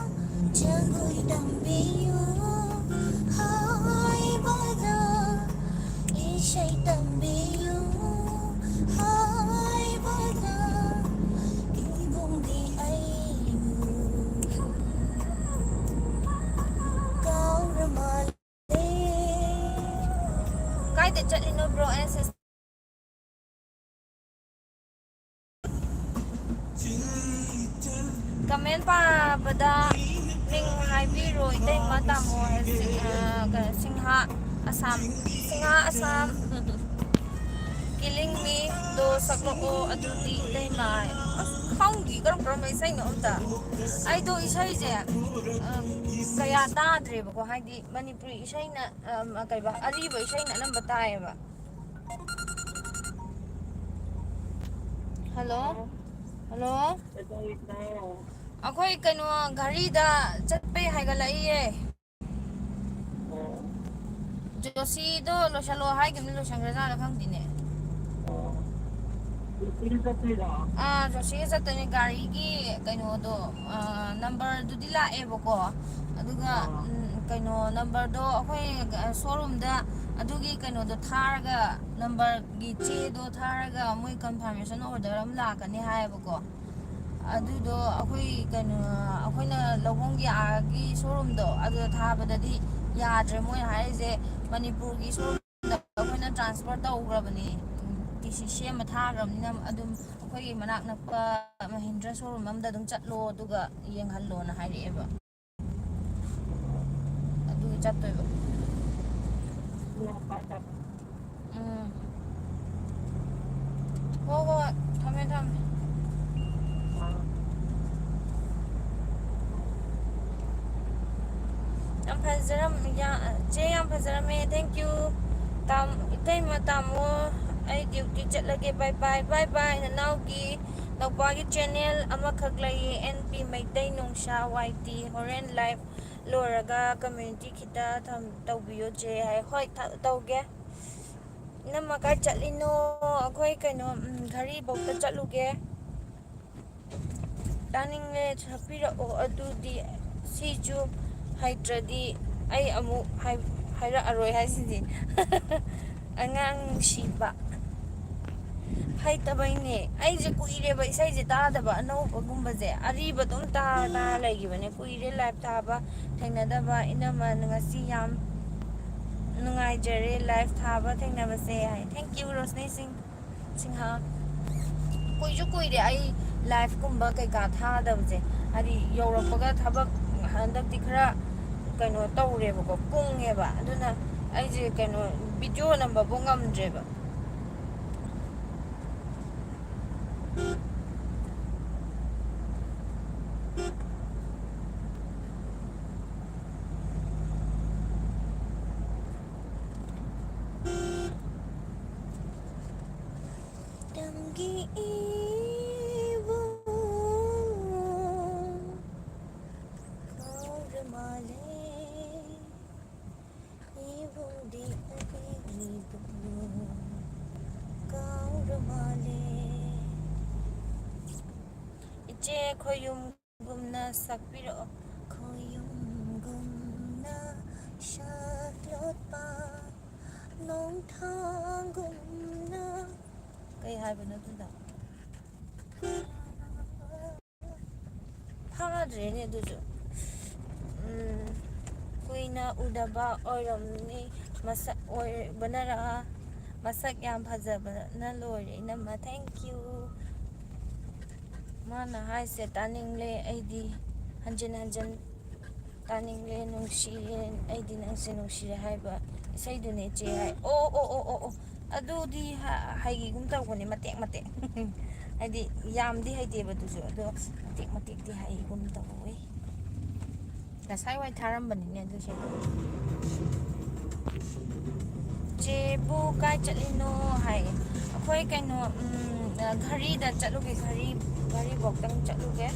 ꯖꯒꯣꯏ ꯇꯝꯕꯤꯌꯨ ꯍꯥꯏꯕꯗ, ꯏꯁꯩ ꯇꯝꯕꯤꯌꯨ ꯍꯥꯏꯕꯗ, ꯏꯕꯨꯡꯗꯤ ꯑꯩꯕꯨ ꯀꯥꯎꯔ ꯃꯥꯜꯂꯦ꯫ ꯀꯥꯏꯗ ꯆꯠꯂꯤꯅꯣ, bro and sister? Comment ꯄꯥꯕꯗ ꯃꯤꯡ ꯍꯥꯏꯕꯤꯔꯣ, ꯏꯇꯩꯃ, ꯇꯥꯃꯣ ꯍꯥꯏ, ꯁꯤꯡ-, ꯑ, ꯀꯩꯅꯣ, ꯁꯤꯡꯍꯥ ꯑꯁꯥꯝ, ꯁꯤꯡꯍꯥ ꯑꯁꯥꯝ꯫ Killing Me ꯗꯣ ꯁꯛꯂꯛꯑꯣ, ꯑꯗꯨꯗꯤ ꯏꯇꯩꯃ꯫ ꯑꯁ, ꯈꯪꯗꯤ ꯀꯔꯝ ꯀꯔꯝꯕ ꯏꯁꯩꯅꯣ ꯑꯝꯇ꯫ ꯑꯩꯗꯣ ꯏꯁꯩꯁꯦ, ꯑ, ꯀꯌꯥ ꯇꯥꯗ꯭ꯔꯦꯕꯀꯣ, ꯍꯥꯏꯗꯤ ꯃꯅꯤꯄꯨꯔꯤ ꯏꯁꯩꯅ, ꯑ, ꯀꯩꯕ, ꯑꯔꯤꯕ ꯏꯁꯩꯅ ꯑꯅꯝꯕ ꯇꯥꯏꯌꯦꯕ꯫ ꯍꯜꯂꯣ? ꯍꯜꯂꯣ? ꯑꯩꯈꯣꯏ ꯀꯩꯅꯣ, ꯘꯔꯤꯗ ꯆꯠꯄꯩ ꯍꯥꯏꯒꯠꯂꯛꯏꯌꯦ꯫ ꯖꯣꯁꯤꯗꯣ ꯂꯣꯏꯁꯜꯂꯣ ꯍꯥꯏꯈꯤꯕꯅꯤ, ꯂꯣꯏꯁꯟꯈ꯭ꯔꯖꯥꯠꯂ ꯈꯪꯗꯦꯅꯦ꯫ ꯑꯥ, ꯖꯣꯁꯤꯒ ꯆꯠꯇꯣꯏꯅꯦ꯫ ꯒꯥꯔꯤꯒꯤ ꯀꯩꯅꯣꯗꯣ, ꯑꯥ, number ꯗꯨꯗꯤ ꯂꯥꯛꯑꯦꯕꯀꯣ, ꯑꯗꯨꯒ, ꯎꯝ, ꯀꯩꯅꯣ ꯅꯝꯕꯔꯗꯣ ꯑꯩꯈꯣꯏ ꯁꯣꯔꯨꯝꯗ ꯑꯗꯨꯒꯤ ꯀꯩꯅꯣꯗꯣ ꯊꯥꯔꯒ, ꯅꯝꯕꯔꯒꯤ ꯆꯦꯗꯣ ꯊꯥꯔꯒ ꯃꯣꯏ ꯀꯟꯐꯥꯔꯃꯦꯁꯟ ꯑꯣꯔꯗꯔ ꯑꯃ ꯂꯥꯛꯀꯅꯤ ꯍꯥꯏꯌꯦꯕꯀꯣ꯫ ꯑꯗꯨꯗꯣ ꯑꯩꯈꯣꯏ ꯀꯩꯅꯣ, ꯑꯩꯈꯣꯏꯅ ꯂꯧꯐꯝꯒꯤ ꯑꯥꯒꯤ ꯁꯣꯔꯨꯝꯗꯣ ꯑꯗꯨꯗ ꯊꯥꯕꯗꯗꯤ ꯌꯥꯗ꯭ꯔꯦ꯫ ꯃꯣꯏꯅ ꯍꯥꯏꯔꯤꯁꯦ ꯃꯅꯤꯄꯨꯔꯒꯤ ꯁꯣꯔꯨꯝꯗ ꯑꯩꯈꯣꯏꯅ ꯇ꯭ꯔꯥꯟꯁꯐꯔ ꯇꯧꯈ꯭ꯔꯕꯅꯦ, ꯇꯤ ꯁꯤ ꯁꯦꯝꯃ ꯊꯥꯈ꯭ꯔꯕꯅꯤꯅ ꯑꯗꯨꯝ ꯑꯩꯈꯣꯏꯒꯤ ꯃꯅꯥꯛ ꯅꯛꯄ ꯃꯍꯤꯟꯗ꯭ꯔ ꯁꯣꯔꯨꯝ ꯑꯃꯗ ꯑꯗꯨꯝ ꯆꯠꯂꯣ ꯑꯗꯨꯒ ꯌꯦꯡꯍꯜꯂꯣꯅ ꯍꯥꯏꯔꯛꯑꯦꯕ꯫ ꯑꯗꯨꯒꯤ ꯆꯠꯇꯣꯏꯕ꯫ ꯎꯝ꯫ ꯍꯣꯏ, ꯍꯣꯏ, ꯊꯝꯃꯦ, ꯊꯝꯃꯦ꯫ ꯌꯥꯝ ꯐꯖꯔꯝ-, ꯌꯥ-, ꯆꯦ, ꯌꯥꯝ ꯐꯖꯔꯝꯃꯦ꯫ Thank you꯫ ꯇꯥꯝ-, ꯏꯇꯩꯃ, ꯇꯥꯃꯣ, ꯑꯩ ꯗ꯭ꯌꯨꯇꯤ ꯆꯠꯂꯒꯦ꯫ Bye bye, bye bye꯫ ꯅꯅꯥꯎꯒꯤ, ꯅꯧꯄꯥꯒꯤ ꯆꯦꯅꯦꯜ ꯑꯃꯈꯛ ꯂꯩꯌꯦ, ꯑꯦꯟ ꯄꯤ ꯃꯩꯇꯩ ꯅꯨꯡꯁꯥ ꯋꯥꯏ ꯇꯤ꯫ ꯍꯣꯔꯦꯟ ꯂꯥꯏꯚ ꯂꯣꯏꯔꯒ ꯀꯝꯃ꯭ꯌꯨꯅꯤꯇꯤ ꯈꯤꯇ ꯊꯝ-, ꯇꯧꯕꯤꯌꯣ ꯆꯦ ꯍꯥꯏ꯫ ꯍꯣꯏ, ꯊ-, ꯇꯧꯒꯦ꯫ ꯏꯅꯝꯃ ꯀꯥꯏ ꯆꯠꯂꯤꯅꯣ? ꯑꯩꯈꯣꯏ ꯀꯩꯅꯣ, ꯎꯝ, ꯘꯔꯤꯐꯧꯗ ꯆꯠꯂꯨꯒꯦ꯫ ꯇꯥꯅꯤꯡꯉꯦ, ꯁꯛꯄꯤꯔꯛꯑꯣ꯫ ꯑꯗꯨꯗꯤ ꯁꯤꯁꯨ ꯍꯩꯇ꯭ꯔꯗꯤ ꯑꯩ ꯑꯃꯨꯛ ꯍꯥꯏ-, ꯍꯥꯏꯔꯛꯑꯔꯣꯏ ꯍꯥꯏꯁꯤꯗꯤ꯫ ꯑꯉꯥꯡ ꯅꯨꯡꯁꯤꯕ꯫ ꯍꯩꯇꯕꯩꯅꯦ꯫ ꯑꯩꯁꯦ ꯀꯨꯏꯔꯦꯕ ꯏꯁꯩꯁꯦ ꯇꯥꯗꯕ, ꯑꯅꯧꯕꯒꯨꯝꯕꯁꯦ꯫ ꯑꯔꯤꯕ ꯑꯗꯨꯝ ꯇꯥ-, ꯇꯥꯔ ꯂꯩꯈꯤꯕꯅꯦ꯫ ꯀꯨꯏꯔꯦ ꯂꯥꯏꯚ ꯊꯥꯕ ꯊꯦꯡꯅꯗꯕ꯫ ꯏꯅꯝꯃ, ꯉꯁꯤ ꯌꯥꯝ ꯅꯨꯡꯉꯥꯏꯖꯔꯦ ꯂꯥꯏꯚ ꯊꯥꯕ ꯊꯦꯡꯅꯕꯁꯦ ꯍꯥꯏ꯫ Thank you, ꯔꯣꯁꯅꯤ ꯁꯤꯡ꯫ ꯁꯤꯡꯍꯥ꯫ ꯀꯨꯏꯁꯨ ꯀꯨꯏꯔꯦ ꯑꯩ ꯂꯥꯏꯚꯀꯨꯝꯕ ꯀꯩꯀꯥ ꯊꯥꯗꯕꯁꯦ꯫ ꯍꯥꯏꯗꯤ ꯌꯧꯔꯛꯄꯒ ꯊꯕꯛ ꯍꯟꯗꯛꯇꯤ ꯈꯔ ꯀꯩꯅꯣ ꯇꯧꯔꯦꯕꯀꯣ, ꯀꯨꯡꯉꯦꯕ꯫ ꯑꯗꯨꯅ ꯑꯩꯁꯦ ꯀꯩꯅꯣ ꯚꯤꯗꯤꯑꯣ ꯅꯝꯕꯕꯨ ꯉꯝꯗ꯭ꯔꯦꯕ꯫ ꯅꯪꯒꯤ ꯏꯕꯨꯡ ꯀꯥꯎꯔ ꯃꯥꯜꯂꯦ, ꯏꯕꯨꯡꯗꯤ ꯑꯩꯒꯤꯕꯨ ꯀꯥꯎꯔ ꯃꯥꯜꯂꯦ꯫ ꯏꯆꯦ ꯈꯣꯏꯌꯨꯝꯒꯨꯝꯅ ꯁꯛꯄꯤꯔꯛꯑꯣ꯫ ꯈꯣꯏꯌꯨꯝꯒꯨꯝꯅ ꯊꯥꯒꯨꯝꯅ꯫ ꯀꯩ ꯍꯥꯏꯕꯅꯣ ꯑꯗꯨꯗ? ꯐꯥꯗ꯭ꯔꯦꯅꯦ ꯑꯗꯨꯁꯨ꯫ ꯎꯝ, ꯀꯨꯏꯅ ꯎꯗꯕ ꯑꯣꯏꯔꯝꯅꯤ꯫ ꯃꯁꯛ ꯑꯣꯏꯕꯅꯔ? ꯃꯁꯛ ꯌꯥꯝ ꯐꯖꯕꯅ ꯂꯣꯏꯔꯦ, ꯏꯅꯝꯃ꯫ Thank you꯫ ꯃꯥꯅ ꯍꯥꯏꯁꯦ ꯇꯥꯅꯤꯡꯂꯦ ꯑꯩꯗꯤ꯫ ꯍꯟꯖꯤꯟ ꯍꯟꯖꯤꯟ ꯇꯥꯅꯤꯡꯂꯦ꯫ ꯅꯨꯡꯁꯤꯌꯦ, ꯑꯩꯗꯤ ꯅꯪꯁꯦ ꯅꯨꯡꯁꯤꯔꯦ ꯍꯥꯏꯕ ꯏꯁꯩꯗꯨꯅꯦ ꯆꯦ ꯍꯥꯏ꯫ ꯑꯣ, ꯑꯣ, ꯑꯣ, ꯑꯣ, ꯑꯣ꯫ ꯑꯗꯨꯗꯤ ꯍ-, ꯍꯩꯒꯨꯝ ꯇꯧꯕꯅꯦ, ꯃꯇꯦꯛ ꯃꯇꯦꯛ꯫ ꯍꯥꯏꯗꯤ ꯌꯥꯝꯗꯤ ꯍꯩꯇꯦꯕ ꯑꯗꯨꯁꯨ, ꯑꯗꯣ ꯃꯇꯦꯛ ꯃꯇꯦꯛꯇꯤ ꯍꯩꯒꯨꯝ ꯇꯧꯋꯦ꯫ ꯉꯁꯥꯏ ꯋꯥꯏ ꯊꯥꯔꯝꯕꯅꯤꯅꯦ ꯑꯗꯨꯁꯦ꯫ ꯆꯦꯕꯨ ꯀꯥꯏ ꯆꯠꯂꯤꯅꯣ ꯍꯥꯏ꯫ ꯑꯩꯈꯣꯏ ꯀꯩꯅꯣ, ꯎꯝ, ꯘꯔꯤꯗ ꯆꯠꯂꯨꯒꯦ, ꯘꯔꯤ, ꯘꯔꯤꯐꯧꯗꯪ ꯆꯠꯂꯨꯒꯦ꯫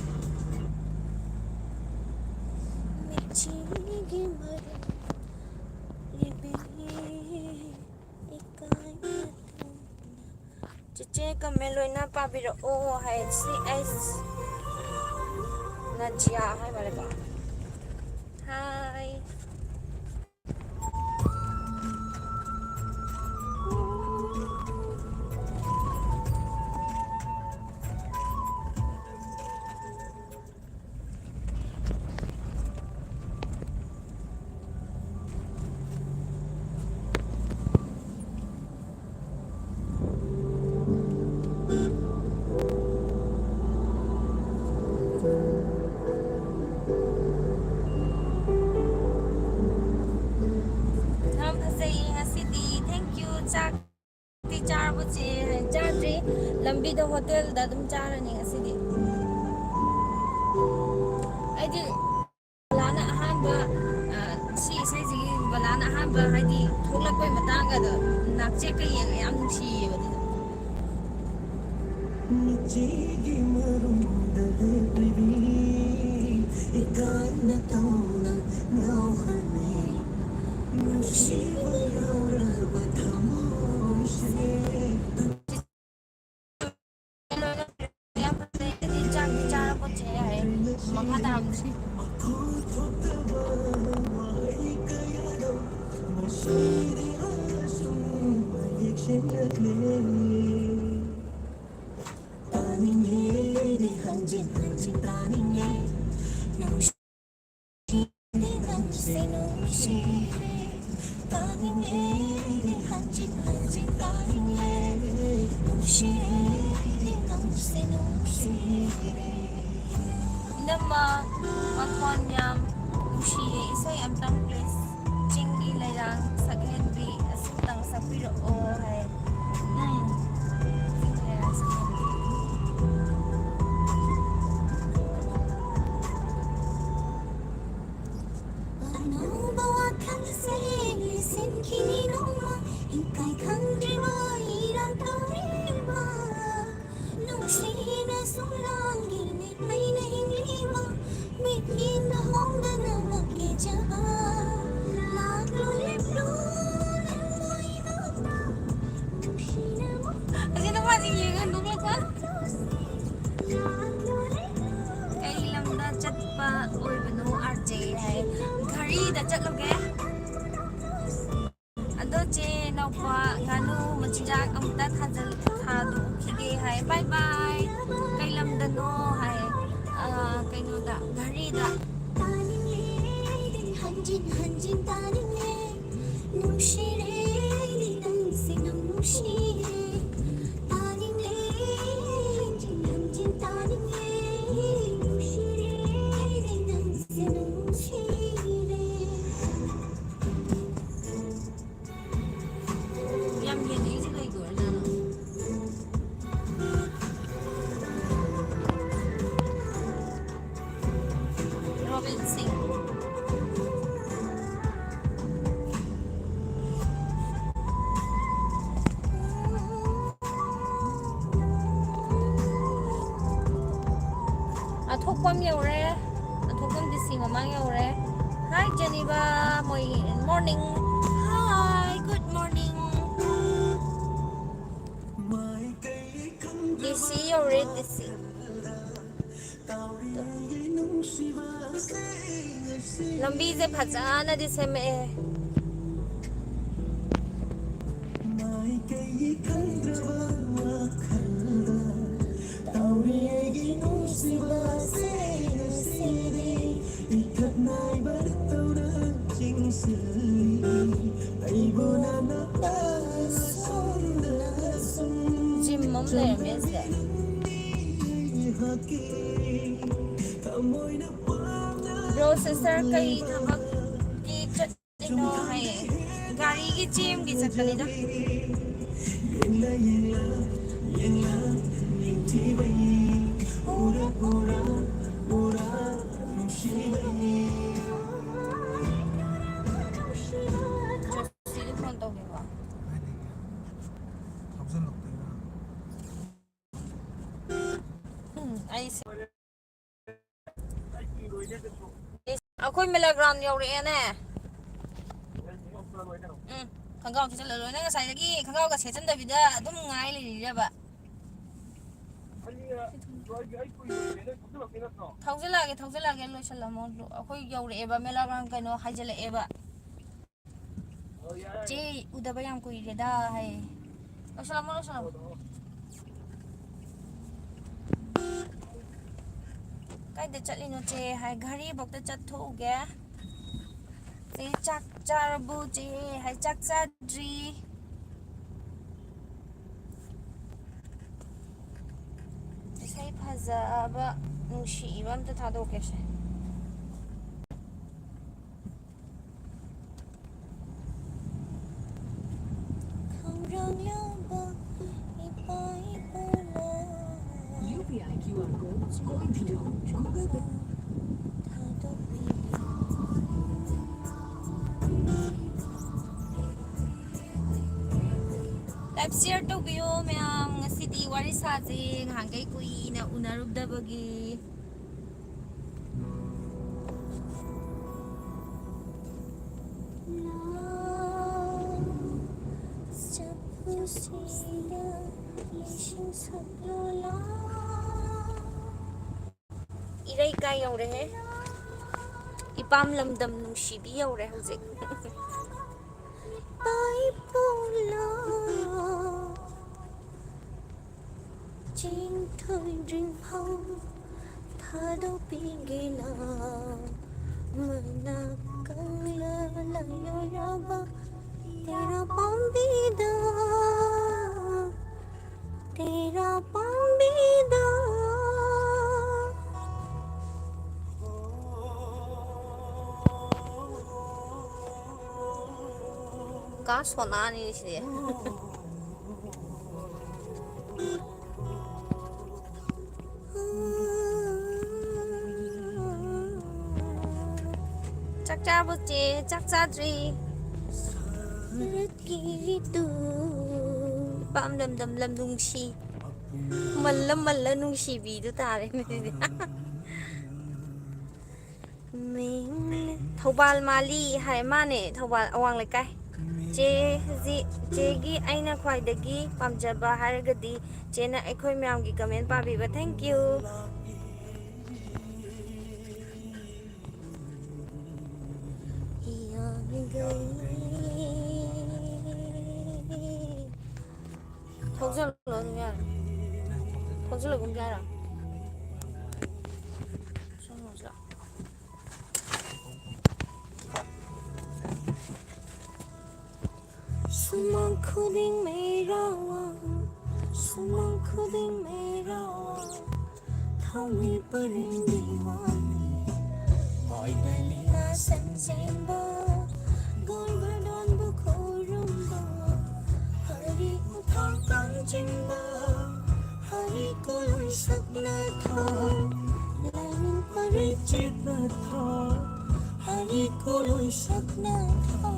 ꯃꯤꯠꯆꯤꯒꯤ ꯃꯔꯨ ꯏꯕꯤ ꯏꯀꯥꯏꯅ ꯇꯧꯅ꯫ ꯆꯤꯆꯦ, comment ꯂꯣꯏꯅ ꯄꯥꯕꯤꯔꯛꯑꯣ ꯍꯥꯏ꯫ ꯁꯤ ꯑꯩꯁ ꯅꯖꯤꯌꯥ ꯍꯥꯏ ꯃꯥꯜꯂꯦꯀꯣ꯫ ꯍꯥꯏ꯫ ꯌꯥꯝ ꯐꯖꯩꯌꯦ ꯉꯁꯤꯗꯤ꯫ Thank you꯫ ꯆꯥꯛꯇꯤ ꯆꯥꯔꯕꯣ ꯆꯦ? ꯆꯥꯗ꯭ꯔꯤ꯫ ꯂꯝꯕꯤꯗ ꯍꯣꯇꯦꯜꯗ ꯑꯗꯨꯝ ꯆꯥꯔꯅꯤ ꯉꯁꯤꯗꯤ꯫ ꯑꯩꯗꯤ ꯕꯂꯥꯅ ꯑꯍꯥꯟꯕ, ꯑ, ꯁꯤ ꯏꯁꯩꯁꯤꯒꯤ ꯕꯂꯥꯅ ꯑꯍꯥꯟꯕ, ꯍꯥꯏꯗꯤ, ꯊꯣꯛꯂꯛꯄꯩ ꯃꯇꯥꯡꯒꯗꯣ ꯅꯥꯆꯦꯛꯀ ꯌꯦꯡꯉ ꯌꯥꯝ ꯅꯨꯡꯁꯤꯌꯦꯕ ꯑꯗꯨꯗꯣ꯫ ꯃꯆꯤꯒꯤ ꯃꯔꯨꯝꯗ ꯂꯦꯞꯂꯤꯕꯤ ꯏꯀꯥꯏꯅ ꯇꯧꯅ ꯉꯥꯎꯍꯜꯂꯤ ꯅꯨꯡꯁꯤꯕ ꯌꯥꯎꯔꯕ ꯊꯃꯣꯏꯁꯦ꯫ ꯌꯥꯝ ꯐꯖꯩ꯫ ꯑꯗꯨꯗꯤ ꯆꯥꯛꯇꯤ ꯆꯥꯔꯕꯣ ꯆꯦ? ꯌꯥꯔꯦ, ꯃꯈꯥ ꯇꯥꯔꯝꯗ꯭ꯔꯤ꯫ ꯃꯈꯣꯜ ꯊꯣꯛꯇꯕ ꯋꯥꯍꯩ ꯀꯌꯥꯗꯣ ꯃꯁꯤꯗꯤ ꯑꯁꯨꯝ ꯇꯥꯅꯤꯡꯉꯦ, ꯍꯟꯖꯤꯟ ꯍꯟꯖꯤꯟ ꯇꯥꯅꯤꯡꯉꯦ꯫ ꯅꯨꯡꯁꯤꯔꯦ ꯅꯪꯁꯦ ꯅꯨꯡꯁꯤꯔꯦ꯫ ꯇꯥꯅꯤꯡꯉꯦ, ꯍꯟꯖꯤꯟ ꯍꯟꯖꯤꯟ ꯇꯥꯅꯤꯡꯉꯦ꯫ ꯅꯨꯡꯁꯤꯔꯦ ꯅꯪꯁꯦ ꯅꯨꯡꯁꯤꯔꯦ꯫ ꯏꯅꯝꯃ, ꯃꯈꯣꯟ ꯌꯥꯝ ꯅꯨꯡꯁꯤꯌꯦ꯫ ꯏꯁꯩ ꯑꯝꯇꯪ please꯫ ꯆꯤꯡꯒꯤ ꯂꯩꯔꯥꯡ ꯁꯛꯍꯦꯟꯕꯤ ꯑꯁꯤꯇꯪ ꯁꯛꯄꯤꯔꯛꯑꯣ ꯍꯥꯏ꯫ ꯎꯝ꯫ ꯆꯤꯡꯒꯤ ꯂꯩꯔꯥꯡ ꯁꯛꯍꯦꯟꯕꯤ꯫ ꯑꯅꯧꯕ ꯋꯥꯈꯜꯁꯦ ꯂꯤꯁꯤꯟꯈꯤꯅꯤ ꯅꯣꯡꯃ, ꯏꯀꯥꯏ ꯈꯪꯗ꯭ꯔꯤꯕ ꯏꯔꯥꯡ ꯇꯧꯔꯤꯕ꯫ ꯅꯨꯡꯁꯤꯅ ꯁꯨꯝ ꯂꯥꯡꯒꯤꯅꯤ ꯃꯩꯅ ꯍꯤꯡꯂꯤꯕ, ꯃꯤꯠꯌꯦꯡꯗ ꯍꯣꯡꯗꯅꯃꯛ ꯀꯦꯖꯕ꯫ ꯂꯥꯛꯂꯣ ꯂꯦꯞꯂꯣ ꯅꯪ ꯑꯣꯏꯅꯕ, ꯅꯨꯡꯁꯤꯅ ꯑꯁꯤ ꯅꯨꯄꯥꯁꯤ ꯌꯦꯡꯉ ꯅꯣꯛꯂꯛꯄ꯫ ꯂꯥꯛꯂꯣ ꯂꯦꯞꯂꯣ ꯀꯩ ꯂꯝꯗ ꯆꯠꯄ ꯑꯣꯏꯕꯅꯣ ꯑꯥꯔ ꯖꯦ ꯍꯥꯏ? ꯘꯔꯤꯗ ꯆꯠꯂꯨꯒꯦ꯫ ꯑꯗꯣ ꯆꯦ ꯅꯥꯎꯄꯥ, ꯉꯥꯅꯨ ꯃꯆꯤꯟꯖꯥꯛ ꯑꯃꯨꯛꯇ ꯊꯥꯖꯤꯜ-, ꯊꯥꯗꯣꯛꯈꯤꯒꯦ ꯍꯥꯏ꯫ ꯕꯥꯏ ꯕꯥꯏ꯫ ꯀꯩ ꯂꯝꯗꯅꯣ ꯍꯥꯏ? ꯑ, ꯀꯩꯅꯣꯗ, ꯘꯔꯤꯗ꯫ ꯇꯥꯅꯤꯡꯂꯦ ꯑꯩꯗꯤ ꯍꯟꯖꯤꯟ ꯍꯟꯖꯤꯟ ꯇꯥꯅꯤꯡꯂꯦ꯫ ꯅꯨꯡꯁꯤꯔꯦ ꯑꯩꯗꯤ ꯅꯪꯁꯦ ꯅꯨꯡꯁꯤꯔꯦ꯫ ꯇꯥꯅꯤꯡꯂꯦ ꯍꯟꯖꯤꯟ ꯍꯟꯖꯤꯟ ꯇꯥꯅꯤꯡꯂꯦ꯫ ꯅꯨꯡꯁꯤꯔꯦ ꯑꯩꯗꯤ ꯅꯪꯁꯦ ꯅꯨꯡꯁꯤꯔꯦ꯫ ꯌꯥꯝ ꯌꯦꯡꯅꯤꯡꯉꯤꯁꯦ ꯀꯩꯒꯤ ꯑꯣꯏꯔꯖꯥꯠꯅꯣ? ꯔꯣꯕꯤꯟ ꯁꯤꯡ꯫ ꯑꯊꯣꯛꯄꯝ ꯌꯧꯔꯦ꯫ ꯑꯊꯣꯛꯄꯝ ꯗꯤ ꯁꯤ ꯃꯃꯥꯡ ꯌꯧꯔꯦ꯫ Hi, ꯖꯦꯅꯤꯕꯥ꯫ ꯃꯣꯏ, morning. Hi, good morning. ꯗꯤ ꯁꯤ ꯌꯧꯔꯦ, ꯗꯤ ꯁꯤ꯫ ꯂꯝꯕꯤꯁꯦ ꯐꯖꯅꯗꯤ ꯁꯦꯝꯃꯛꯑꯦ꯫ ꯀꯩꯒꯤ ꯈꯪꯗ꯭ꯔꯕ ꯋꯥꯈꯜꯗ ꯇꯧꯔꯤ ꯑꯩꯒꯤ ꯅꯨꯡꯁꯤꯕꯁꯦ ꯉꯁꯤꯗꯤ ꯏꯊꯛ ꯅꯥꯏꯕꯗꯧꯅ ꯆꯤꯡꯁꯤꯜꯂꯤ ꯑꯩꯕꯨ ꯅꯪꯅ ꯑꯁꯣꯝꯗ ꯁꯨꯝ ꯖꯤꯝ ꯑꯃ ꯂꯩꯔꯝꯃꯦ ꯑꯁꯤꯗ꯫ ꯕ꯭ꯔꯣ, ꯁꯤꯁꯇꯔ, ꯀꯩ ꯊꯕꯛꯀꯤ ꯆꯠꯂꯤꯅꯣ ꯍꯥꯏꯌꯦ? ꯒꯥꯔꯤꯒꯤ ꯆꯦ ꯑꯃꯒꯤ ꯆꯠꯄꯅꯤꯗ꯫ ꯖꯣꯁꯤꯗ ꯐꯣꯟ ꯇꯧꯒꯦꯀꯣ꯫ ꯎꯝ, ꯑꯩꯁꯦ ꯑꯩꯈꯣꯏ ꯃꯦꯂꯥ ꯒ꯭ꯔꯥꯎꯟ ꯌꯧꯔꯛꯑꯦꯅꯦ꯫ ꯎꯝ, ꯈꯣꯡꯒ꯭ꯔꯥꯎ ꯁꯦꯠꯆꯜꯂ ꯂꯣꯏꯅ ꯉꯁꯥꯏꯗꯒꯤ ꯈꯣꯡꯒ꯭ꯔꯥꯎꯒ ꯁꯦꯠꯆꯟꯗꯕꯤꯗ ꯑꯗꯨꯝ ꯉꯥꯏ ꯂꯩꯔꯤꯔꯕ? ꯊꯧꯖꯤꯜꯂꯛꯑꯒꯦ, ꯊꯧꯖꯤꯜꯂꯛꯑꯒꯦ, ꯂꯣꯏꯁꯜꯂꯝꯃꯣ꯫ ꯑꯩꯈꯣꯏ ꯌꯧꯔꯛꯑꯦꯕ ꯃꯦꯂꯥ ꯒ꯭ꯔꯥꯎꯟ, ꯀꯩꯅꯣ ꯍꯥꯏꯖꯤꯜꯂꯛꯑꯦꯕ꯫ ꯆꯦ ꯎꯗꯕ ꯌꯥꯝ ꯀꯨꯏꯔꯦꯗ ꯍꯥꯏ꯫ ꯂꯣꯏꯁꯜꯂꯝꯃꯣ, ꯂꯣꯏꯁꯜꯂꯝꯃꯣ꯫ ꯀꯥꯏꯗ ꯆꯠꯂꯤꯅꯣ ꯆꯦ ꯍꯥꯏ, ꯘꯔꯤꯕꯣꯛꯇ ꯆꯠꯊꯣꯛꯎꯒꯦ꯫ ꯆꯦ ꯆꯥꯛ ꯆꯥꯔꯕꯣ ꯆꯦ ꯍꯥꯏ, ꯆꯥꯛ ꯆꯥꯗ꯭ꯔꯤ꯫ ꯏꯁꯩ ꯐꯖꯕ ꯅꯨꯡꯁꯤꯕ ꯑꯝꯇ ꯊꯥꯗꯣꯛꯀꯦꯁꯦ꯫ ꯈꯧꯔꯥꯡꯂꯕ ꯏꯄꯥ ꯏꯄꯨꯅ UPI QR code, coin photo, Google Pay. ꯊꯥꯗꯣꯛꯄꯤꯌꯨ꯫ Live share ꯇꯧꯕꯤꯌꯣ ꯃꯌꯥꯝ, ꯉꯁꯤꯗꯤ ꯋꯥꯔꯤ ꯁꯥꯁꯦ, ꯉꯍꯥꯟꯈꯩ ꯀꯨꯏꯅ ꯎꯅꯔꯨꯗꯕꯒꯤ꯫ ꯆꯐꯨꯁꯤꯗ ꯏꯁꯤꯡ ꯁꯛꯂꯣꯂꯥ꯫ ꯏꯔꯩꯀꯥꯏ ꯌꯧꯔꯦꯍꯦ꯫ ꯏꯄꯥꯝ ꯂꯝꯗꯝ ꯅꯨꯡꯁꯤꯕꯤ ꯌꯧꯔꯦ ꯍꯧꯖꯤꯛ꯫ ꯄꯥꯏꯄꯨꯂꯣ꯫ ꯑꯗꯨ ꯄꯤꯒꯦꯅ ꯃꯅꯥ ꯀꯪꯂ ꯂꯥꯏꯌꯣꯏꯔꯕ ꯇꯦꯔꯥ ꯄꯥꯝꯕꯤꯗ, ꯇꯦꯔꯥ ꯄꯥꯝꯕꯤꯗ꯫ ꯀꯥ ꯁꯣꯅꯥꯅꯤ ꯁꯤꯗꯤ꯫ ꯆꯥꯛ ꯆꯥꯔꯕꯣ ꯆꯦ? ꯆꯥꯛ ꯆꯥꯗ꯭ꯔꯤ꯫ ꯁꯔꯠꯀꯤ ꯔꯤꯇꯨ꯫ ꯄꯥꯝ ꯂꯝ ꯗꯝ ꯂꯝ ꯅꯨꯡꯁꯤ꯫ ꯃꯜꯂ ꯃꯜꯂ ꯅꯨꯡꯁꯤꯕꯤꯗꯨ ꯇꯥꯔꯦ ꯉꯁꯤꯗꯤ꯫ ꯃꯤꯡ ꯊꯧꯕꯥꯜ ꯃꯥꯂꯤ ꯍꯥꯏ, ꯃꯥꯅꯦ, ꯊꯧꯕꯥꯜ ꯑꯋꯥꯡ ꯂꯩꯀꯥꯏ꯫ ꯆꯦ, ꯆꯦꯒꯤ ꯑꯩꯅ ꯈ꯭ꯋꯥꯏꯗꯒꯤ ꯄꯥꯝꯖꯕ ꯍꯥꯏꯔꯒꯗꯤ ꯆꯦꯅ ꯑꯩꯈꯣꯏ ꯃꯌꯥꯝꯒꯤ comment ꯄꯥꯕꯤꯕ꯫ Thank you꯫ ꯊꯧꯖꯜꯂꯣ ꯑꯗꯨꯝ ꯌꯥꯔꯦ꯫ ꯊꯧꯖꯜꯂꯒꯨꯝ ꯌꯥꯔꯦ꯫ ꯁꯣꯝ ꯊꯧꯖꯜꯂꯣ꯫ ꯁꯨꯃꯥꯡ ꯈꯨꯗꯤꯡ ꯃꯩꯔꯥ ꯋꯥꯡ, ꯁꯨꯃꯥꯡ ꯈꯨꯗꯤꯡ ꯃꯩꯔꯥ ꯋꯥꯡ, ꯊꯥꯎꯃꯩ ꯄꯔꯦꯡꯒꯤ ꯋꯥꯡꯃ, ꯃꯣꯏꯗ ꯂꯤꯂꯥ ꯁꯟꯖꯦꯟꯕ, ꯒꯣꯜ ꯒꯣꯜ ꯗꯣꯟꯕꯨ ꯈꯨꯔꯨꯝꯕ, ꯍꯔꯤ ꯎꯊꯥꯡ ꯀꯥꯡꯖꯤꯡꯕ, ꯍꯔꯤ ꯀꯣꯂꯣꯏ ꯁꯛꯅ ꯊꯥ, ꯂꯥꯏꯅꯤꯡ ꯄꯔꯦꯡ ꯆꯦꯠꯅ ꯊꯥ, ꯍꯔꯤ ꯀꯣꯂꯣꯏ ꯁꯛꯅ ꯊꯥ,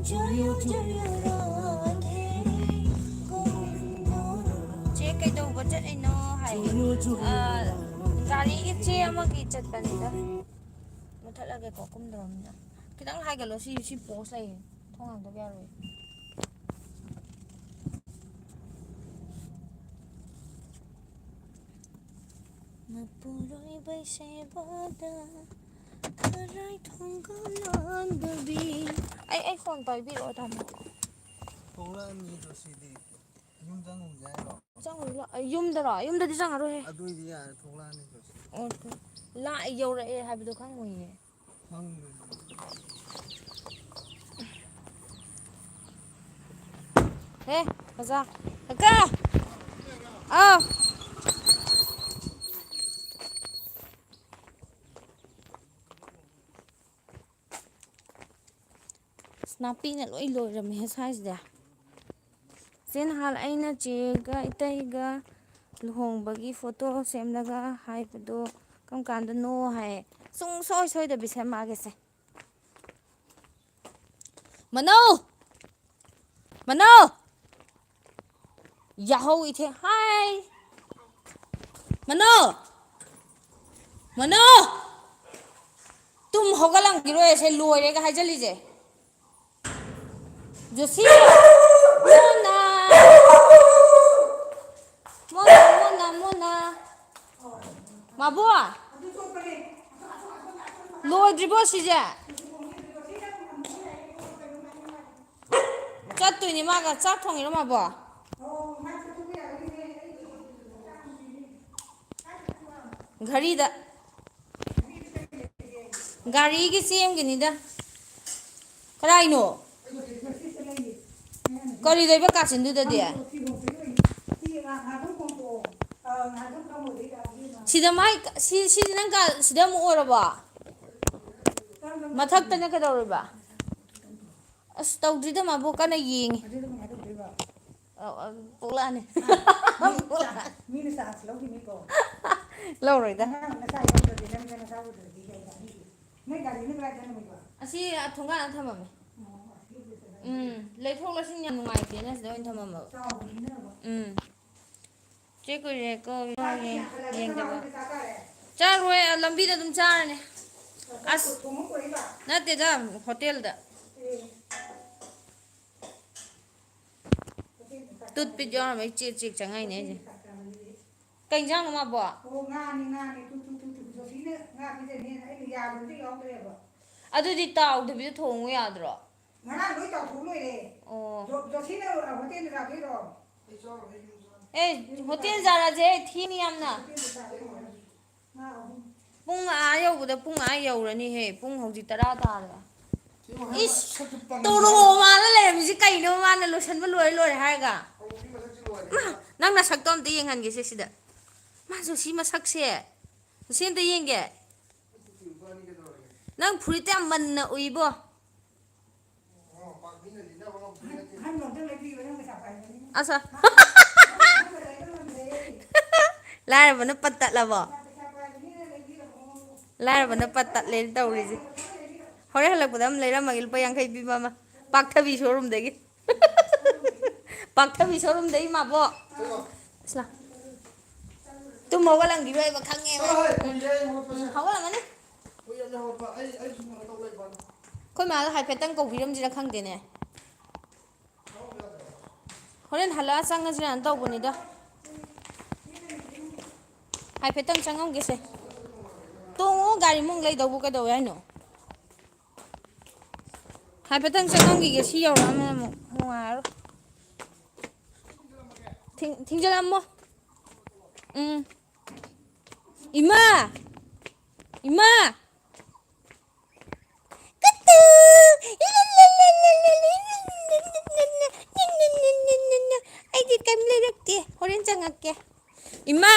ꯖꯣꯌꯣ ꯖꯣꯌꯣ ꯔꯥꯙꯦ ꯒꯣꯕꯤꯟꯗ꯫ ꯆꯦ, ꯀꯩꯗꯧꯕ ꯆꯠꯂꯤꯅꯣ ꯍꯥꯏ꯫ ꯑ, ꯒꯥꯔꯤꯒꯤ ꯆꯦ ꯑꯃꯒꯤ ꯆꯠꯄꯅꯤꯗ꯫ ꯃꯨꯊꯠꯂꯒꯦꯀꯣ, ꯀꯨꯝꯗꯧꯔꯕꯅꯤꯅ꯫ ꯈꯤꯇꯪ ꯍꯥꯏꯒꯠꯂꯣ, ꯁꯤ, ꯁꯤ post ꯂꯩꯌꯦ꯫ ꯊꯣꯡ ꯍꯥꯡꯗꯕ ꯌꯥꯔꯣꯏ꯫ ꯃꯄꯨꯔꯣꯏꯕꯩ ꯁꯦꯕꯥꯗ ꯈꯔꯥꯏ ꯊꯣꯡꯒ ꯂꯥꯟꯗꯕꯤ꯫ ꯑꯩ, ꯑꯩ phone ꯄꯥꯏꯕꯤꯔꯛꯑꯣ, ꯇꯥꯃꯣ꯫ ꯊꯣꯛꯂꯛꯑꯅꯤꯗꯣ ꯁꯤꯗꯤ꯫ ꯌꯨꯝ ꯆꯪꯉꯨꯁꯦ ꯍꯥꯏꯔꯣ? ꯆꯪꯉꯨꯁꯤ ꯂꯥꯛ-, ꯑ, ꯌꯨꯝꯗꯔꯣ? ꯌꯨꯝꯗꯗꯤ ꯆꯪꯉꯔꯣꯏꯍꯦ꯫ ꯑꯗꯨꯏꯗꯤ ꯌꯥꯔꯦ, ꯊꯣꯛꯂꯛꯑꯅꯤꯗꯣ ꯁꯤꯗꯤ꯫ ꯑꯣ, ꯂꯥꯛ ꯌꯧꯔꯛꯑꯦ ꯍꯥꯏꯕꯗꯣ ꯈꯪꯉꯣꯏꯌꯦ꯫ ꯈꯪꯗꯦ꯫ ꯍꯦ, ꯑꯣꯖꯥ꯫ ꯀꯀꯥ! ꯑꯥꯎ! ꯑꯁ, ꯅꯥꯄꯤꯅ ꯂꯣꯏ ꯂꯣꯏꯔꯝꯃꯦꯍꯦ ꯁ꯭ꯋꯥꯏꯁꯤꯗ꯫ ꯆꯦ, ꯅꯍꯥꯟ ꯑꯩꯅ ꯆꯦꯒ ꯏꯇꯩꯒ ꯂꯨꯍꯣꯡꯕꯒꯤ ꯐꯣꯇꯣ ꯁꯦꯝꯂꯒ ꯍꯥꯏꯕꯗꯣ ꯀꯔꯝ ꯀꯥꯟꯗꯅꯣ ꯍꯥꯏ꯫ ꯁꯨꯡꯁꯣꯏ ꯁꯣꯏꯗꯕꯤ ꯁꯦꯝꯃꯛꯑꯒꯦꯁꯦ꯫ ꯃꯅꯧ! ꯃꯅꯧ! ꯌꯥꯍꯧ ꯏꯊꯦ-, ꯍꯥꯏ! ꯃꯅꯧ! ꯃꯅꯧ! ꯇꯨꯝ ꯍꯧꯒꯠꯂꯝꯈꯤꯔꯣꯏ, ꯑꯁꯦ ꯂꯣꯏꯔꯦꯒ ꯍꯥꯏꯖꯜꯂꯤꯁꯦ꯫ ꯖꯣꯁꯤ! ꯃꯣꯅꯥ! ꯃꯣꯅꯥ, ꯃꯣꯅꯥ, ꯃꯣꯅꯥ! ꯃꯥꯕꯣ! ꯂꯣꯏꯗ꯭ꯔꯤꯕꯣ ꯁꯤꯁꯦ? ꯆꯠꯇꯣꯏꯅꯦ ꯃꯥꯒ꯫ ꯆꯥꯛ ꯊꯣꯡꯉꯤꯔꯣ ꯃꯥꯕꯣ? ꯘꯔꯤꯗ꯫ ꯒꯥꯔꯤꯒꯤ ꯆꯦꯡꯒꯤꯅꯤꯗ꯫ ꯀꯔꯥꯏꯅꯣ? ꯀꯔꯤ ꯂꯩꯕ ꯀꯥꯆꯤꯟꯗꯨꯗꯗꯤ? ꯁꯤꯗ ꯃꯥꯏ ꯁꯤ, ꯁꯤꯗꯤ ꯅꯪ ꯀꯥ, ꯁꯤꯗ ꯑꯃꯨꯛ ꯑꯣꯏꯔꯕꯣ? ꯃꯊꯛꯇꯅ ꯀꯩꯗꯧꯔꯤꯕ? ꯑꯁ, ꯇꯧꯗ꯭ꯔꯤꯗ ꯃꯥꯕꯣ, ꯀꯟꯅ ꯌꯦꯡꯉꯤ꯫ ꯑꯗꯨꯗꯤ ꯀꯃꯥꯏꯅ ꯇꯧꯗꯣꯏꯕ? ꯑꯧ, ꯑꯧ, ꯄꯣꯛꯂꯛꯑꯅꯤ꯫ ꯃꯤ ꯆꯥ-, ꯃꯤꯅ ꯆꯥꯟꯁ ꯂꯧꯈꯤꯅꯤꯀꯣ꯫ ꯂꯧꯔꯣꯏꯗ꯫ ꯑꯉꯥꯡ ꯃꯆꯥ ꯌꯥꯎꯗ꯭ꯔꯗꯤ ꯅꯪ ꯅꯆꯥ ꯎꯗ꯭ꯔꯗꯤ ꯀꯩ ꯇꯧꯅꯤ? ꯅꯣꯏ ꯒꯥꯔꯤꯅ ꯀꯗꯥꯏ ꯊꯅꯝꯃꯤꯕ? ꯑꯁꯤ ꯊꯣꯡꯒꯥꯟꯗ ꯊꯝꯃꯝꯃꯦ꯫ ꯑꯣ, ꯑꯁꯤ ꯑꯣꯏꯗꯣꯏꯔꯥ? ꯎꯝ, ꯂꯩꯊꯣꯛ ꯂꯩꯁꯤꯟ ꯌꯥꯝ ꯅꯨꯡꯉꯥꯏꯇꯦꯅ ꯁꯤꯗ ꯑꯣꯏꯅ ꯊꯝꯃꯝꯃꯕ꯫ ꯆꯥꯎꯕꯅꯤꯅꯕ꯫ ꯎꯝ꯫ ꯆꯦ ꯀꯨꯏꯔꯦꯀꯣ ꯆꯥꯛꯇꯤ ꯌꯦꯡ-, ꯌꯥꯝ ꯈꯜꯂꯦ, ꯌꯦꯡꯗꯕ꯫ ꯀꯅꯥ ꯍꯣꯏꯗ ꯆꯥꯔꯦ? ꯆꯥꯔꯣꯏ, ꯑ, ꯂꯝꯕꯤꯗ ꯑꯗꯨꯝ ꯆꯥꯔꯅꯤ꯫ ꯑꯁ, ꯊꯣꯡꯉ ꯄꯨꯔꯛꯏꯕ? ꯅꯠꯇꯦꯗ, ꯍꯣꯇꯦꯜꯗ꯫ ꯑꯦ꯫ ꯇꯨꯠꯄꯤꯛ ꯌꯥꯎꯔꯝꯃꯦ, ꯆꯦꯛ ꯆꯦꯛ ꯆꯪꯉꯛꯏꯅꯦ ꯑꯩꯁꯦ꯫ ꯀꯩ ꯏꯟꯖꯥꯡꯅꯣ ꯃꯥꯕꯣ? ꯑꯣ, ꯉꯥꯅꯤ, ꯉꯥꯅꯤ꯫ ꯇꯨ, ꯇꯨ, ꯇꯨ, ꯇꯨ, ꯖꯣꯁꯤꯅ ꯉꯥ ꯄꯤꯖꯅꯤꯅ ꯑꯩꯅ ꯌꯥꯕꯗꯨꯗꯤ ꯌꯥꯎꯗ꯭ꯔꯦꯕ꯫ ꯑꯗꯨꯗꯤ ꯇꯥꯎꯗꯕꯤꯗ ꯊꯣꯡꯉꯨ ꯌꯥꯗ꯭ꯔꯣ? ꯉꯔꯥꯡ ꯂꯣꯏ ꯇꯥꯎꯊꯣꯛ ꯂꯣꯏꯔꯦ꯫ ꯑꯣ꯫ ꯖꯣ-, ꯖꯣꯁꯤꯅ ꯍꯣꯇꯦꯜꯗ ꯆꯥꯗꯣꯏꯔꯣ? ꯑꯦ, ꯍꯣꯇꯦꯜ ꯆꯥꯔꯁꯦ, ꯊꯦꯡꯉꯤ ꯌꯥꯝꯅ꯫ ꯍꯣꯇꯦꯜꯗ ꯆꯥꯗꯣꯏꯔꯣ? ꯄꯨꯡ ꯑꯥ ꯌꯧꯕꯗ ꯄꯨꯡ ꯑꯥ ꯌꯧꯔꯅꯤꯍꯦ꯫ ꯄꯨꯡ ꯍꯧꯖꯤꯛ ꯇꯔꯥ ꯇꯥꯔꯦ꯫ ꯏꯁ, ꯇꯣꯔꯣ ꯃꯥꯅ ꯂꯩꯔꯝꯃꯤꯁꯤ ꯀꯩꯅꯣ? ꯃꯥꯅ ꯂꯣꯏꯁꯟꯕ ꯂꯣꯏꯔꯦ ꯂꯣꯏꯔꯦ ꯍꯥꯏꯔꯒ꯫ ꯃꯥ, ꯅꯪ ꯅꯁꯛꯇꯣ ꯑꯝꯇ ꯌꯦꯡꯍꯟꯒꯦꯁꯦ ꯁꯤꯗ꯫ ꯃꯥ ꯖꯣꯁꯤ ꯃꯁꯛꯁꯦ꯫ ꯖꯣꯁꯤ ꯑꯝꯇ ꯌꯦꯡꯒꯦ꯫ ꯅꯪ ꯐꯨꯔꯤꯠꯇ ꯌꯥꯝ ꯃꯟꯅ ꯎꯏꯕꯣ꯫ ꯑꯁ꯫ ꯂꯥꯏꯔꯕꯅ ꯄꯠ ꯇꯠꯂꯕꯣ? ꯂꯥꯏꯔꯕꯅ ꯄꯠ ꯇꯠꯂꯦꯅ ꯇꯧꯔꯤꯁꯦ꯫ ꯍꯣꯔꯦꯟ ꯍꯜꯂꯛꯄꯗ ꯑꯃ ꯂꯩꯔꯝꯃꯒꯦ, ꯂꯨꯄꯥ ꯌꯥꯡꯈꯩ ꯄꯤꯕ ꯑꯃ, ꯄꯥꯛꯊꯕꯤ ꯁꯣꯔꯨꯝꯗꯒꯤ꯫ ꯄꯥꯛꯊꯕꯤ ꯁꯣꯔꯨꯝꯗꯩ ꯏꯃꯥꯕꯣꯛ꯫ ꯑꯁ ꯂꯥ-, ꯇꯨꯝ ꯍꯧꯒꯠꯂꯝꯈꯤꯔꯣꯏꯕ ꯈꯪꯉꯦꯕ꯫ ꯎꯝ, ꯍꯧꯒꯠꯂꯝꯃꯅꯤ꯫ ꯑꯩꯈꯣꯏ ꯃꯥꯗꯣ ꯍꯥꯏꯐꯦꯠꯇꯪ ꯀꯧꯕꯤꯔꯝꯁꯤꯔ ꯈꯪꯗꯦꯅꯦ꯫ ꯍꯣꯔꯦꯟ ꯍꯜꯂꯛꯑ ꯆꯪꯉꯁꯤꯔꯅ ꯇꯧꯕꯅꯤꯗ꯫ ꯍꯥꯏꯐꯦꯠꯇꯪ ꯆꯪꯉꯝꯒꯦꯁꯦ꯫ ꯇꯣꯡꯉꯣ, ꯒꯥꯔꯤ ꯃꯅꯨꯡ ꯂꯩꯗꯧꯕ ꯀꯩꯗꯧꯋꯦ ꯍꯥꯏꯅꯣ? ꯍꯥꯏꯐꯦꯠꯇꯪ ꯆꯪꯉꯝꯈꯤꯒꯦ, ꯁꯤ ꯌꯧꯔꯛꯑꯝꯃꯦ ꯑꯃꯨꯛ ꯅꯨꯡꯉꯥꯏꯔꯔꯣꯏ꯫ ꯊꯤꯡ-, ꯊꯤꯡꯖꯤꯜꯂꯝꯃꯣ꯫ ꯎꯝ꯫ ꯏꯃꯥ! ꯏꯃꯥ! ꯀꯠꯇꯨ! ꯑꯩꯗꯤ ꯀꯩꯝ ꯂꯩꯔꯛꯇꯦ, ꯍꯣꯔꯦꯟ ꯆꯪꯉꯛꯀꯦ꯫ ꯏꯃꯥ!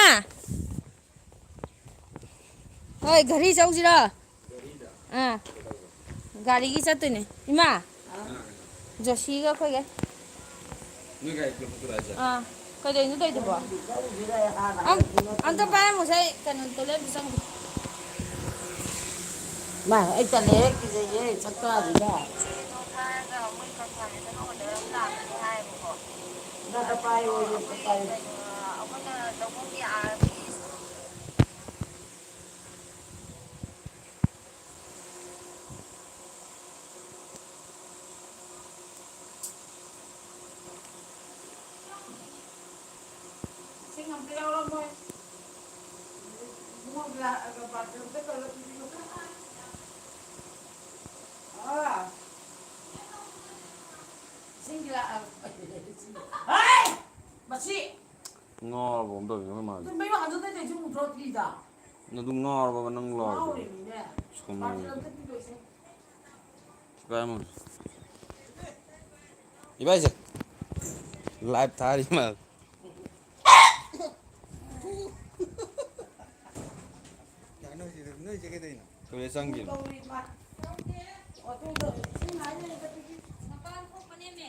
ꯍꯣꯏ, ꯘꯔꯤ ꯆꯧꯁꯤꯔꯣ? ꯑꯥ, ꯒꯥꯔꯤꯒꯤ ꯆꯠꯇꯣꯏꯅꯦ꯫ ꯏꯃꯥ, ꯖꯣꯁꯤꯒ ꯑꯩꯈꯣꯏꯒ꯫ ꯅꯣꯏ ꯒꯥꯔꯤ ꯄꯨꯂꯞ ꯄꯨꯊꯣꯔꯛꯑꯣ ꯍꯥꯏꯁꯦ? ꯑꯥ, ꯀꯩꯗꯧꯔꯤꯅꯣ ꯇꯧꯔꯤꯗꯨꯕꯣ? ꯑꯝ-, ꯑꯝꯇ ꯄꯥꯏꯔꯝꯃꯨꯁꯦ, ꯑꯩ ꯀꯩꯅꯣ, toilet ꯑꯝꯇ ꯆꯪꯒꯦ꯫ ꯃꯥ, ꯑꯩ ꯇꯜꯂꯦꯍꯦ, ꯀꯤꯖꯩꯌꯦ, ꯁꯛꯇꯥꯁꯤꯒ꯫ ꯏꯆꯦꯗꯣ ꯐꯥꯔꯒ ꯃꯣꯏ ꯀꯪꯐꯥꯜꯗ ꯆꯠꯍꯧꯒꯗꯕ ꯑꯃ ꯂꯥꯛꯀꯅꯤ ꯍꯥꯏꯌꯦꯕꯀꯣ꯫ ꯅꯪ ꯑꯝꯇ ꯄꯥꯏꯌꯣ, ꯑꯗꯨꯗꯣ ꯑꯝꯇ ꯑꯩꯈꯣꯏ ꯄꯥꯏꯌꯣ꯫ ꯀꯩꯅꯣ, ꯑꯩꯈꯣꯏꯅ ꯂꯧꯕꯨꯛꯀꯤ ꯑꯥ ꯏꯁꯤꯡ ꯑꯝꯇ ꯌꯥꯎꯔꯝꯃꯣꯏ꯫ ꯏꯕꯨꯡꯉꯣ, ꯒ꯭ꯂꯥ-, ꯑ, ꯕꯥꯇꯤꯟ ꯑꯝꯇ ꯀꯜꯂ ꯄꯤꯕꯤꯌꯨ꯫ ꯑꯥ꯫ ꯏꯁꯤꯡ ꯒ꯭ꯂꯥ-, ꯑ, ꯍꯩ! ꯃꯁꯤ! ꯉꯥꯎꯔꯕ ꯀꯩꯅꯣꯝ ꯇꯧꯔꯤꯅꯦ ꯑꯩꯈꯣꯏ ꯃꯥꯁꯦ꯫ ꯑꯗꯨ ꯃꯌꯨꯝ ꯍꯟꯗꯣꯛꯇꯣꯏꯗꯣ ꯏꯁꯤꯡ ꯎꯗ꯭ꯔꯣ ꯄꯤꯗ? ꯅꯗꯨ ꯉꯥꯎꯔꯕꯕ ꯅꯪ ꯂꯥꯎꯔꯤꯗꯨꯕꯨ? ꯉꯥꯎꯔꯤꯅꯤꯅꯦ꯫ ꯁꯣꯅꯣ꯫ ꯄꯥꯔꯁꯦꯜ ꯑꯝꯇ ꯄꯤꯕꯤꯔꯛꯑꯣꯁꯦ꯫ ꯀꯥꯏ ꯑꯃ? ꯏꯕꯥꯏꯁꯦ꯫ ꯂꯥꯏꯚ ꯊꯥꯔꯤ ꯃꯥꯜꯂꯦ꯫ ꯀꯩꯅꯣ ꯍꯧꯖꯤꯛ ꯅꯣꯏꯁꯦ ꯀꯩꯗꯧꯔꯤꯅꯣ? ꯇꯣꯏꯂꯦꯠ ꯆꯪꯈꯤꯕꯅꯦ꯫ ꯇꯧꯔꯤ ꯃꯥ꯫ ꯃꯄꯥꯟ ꯊꯣꯛꯄꯅꯦꯃꯦ꯫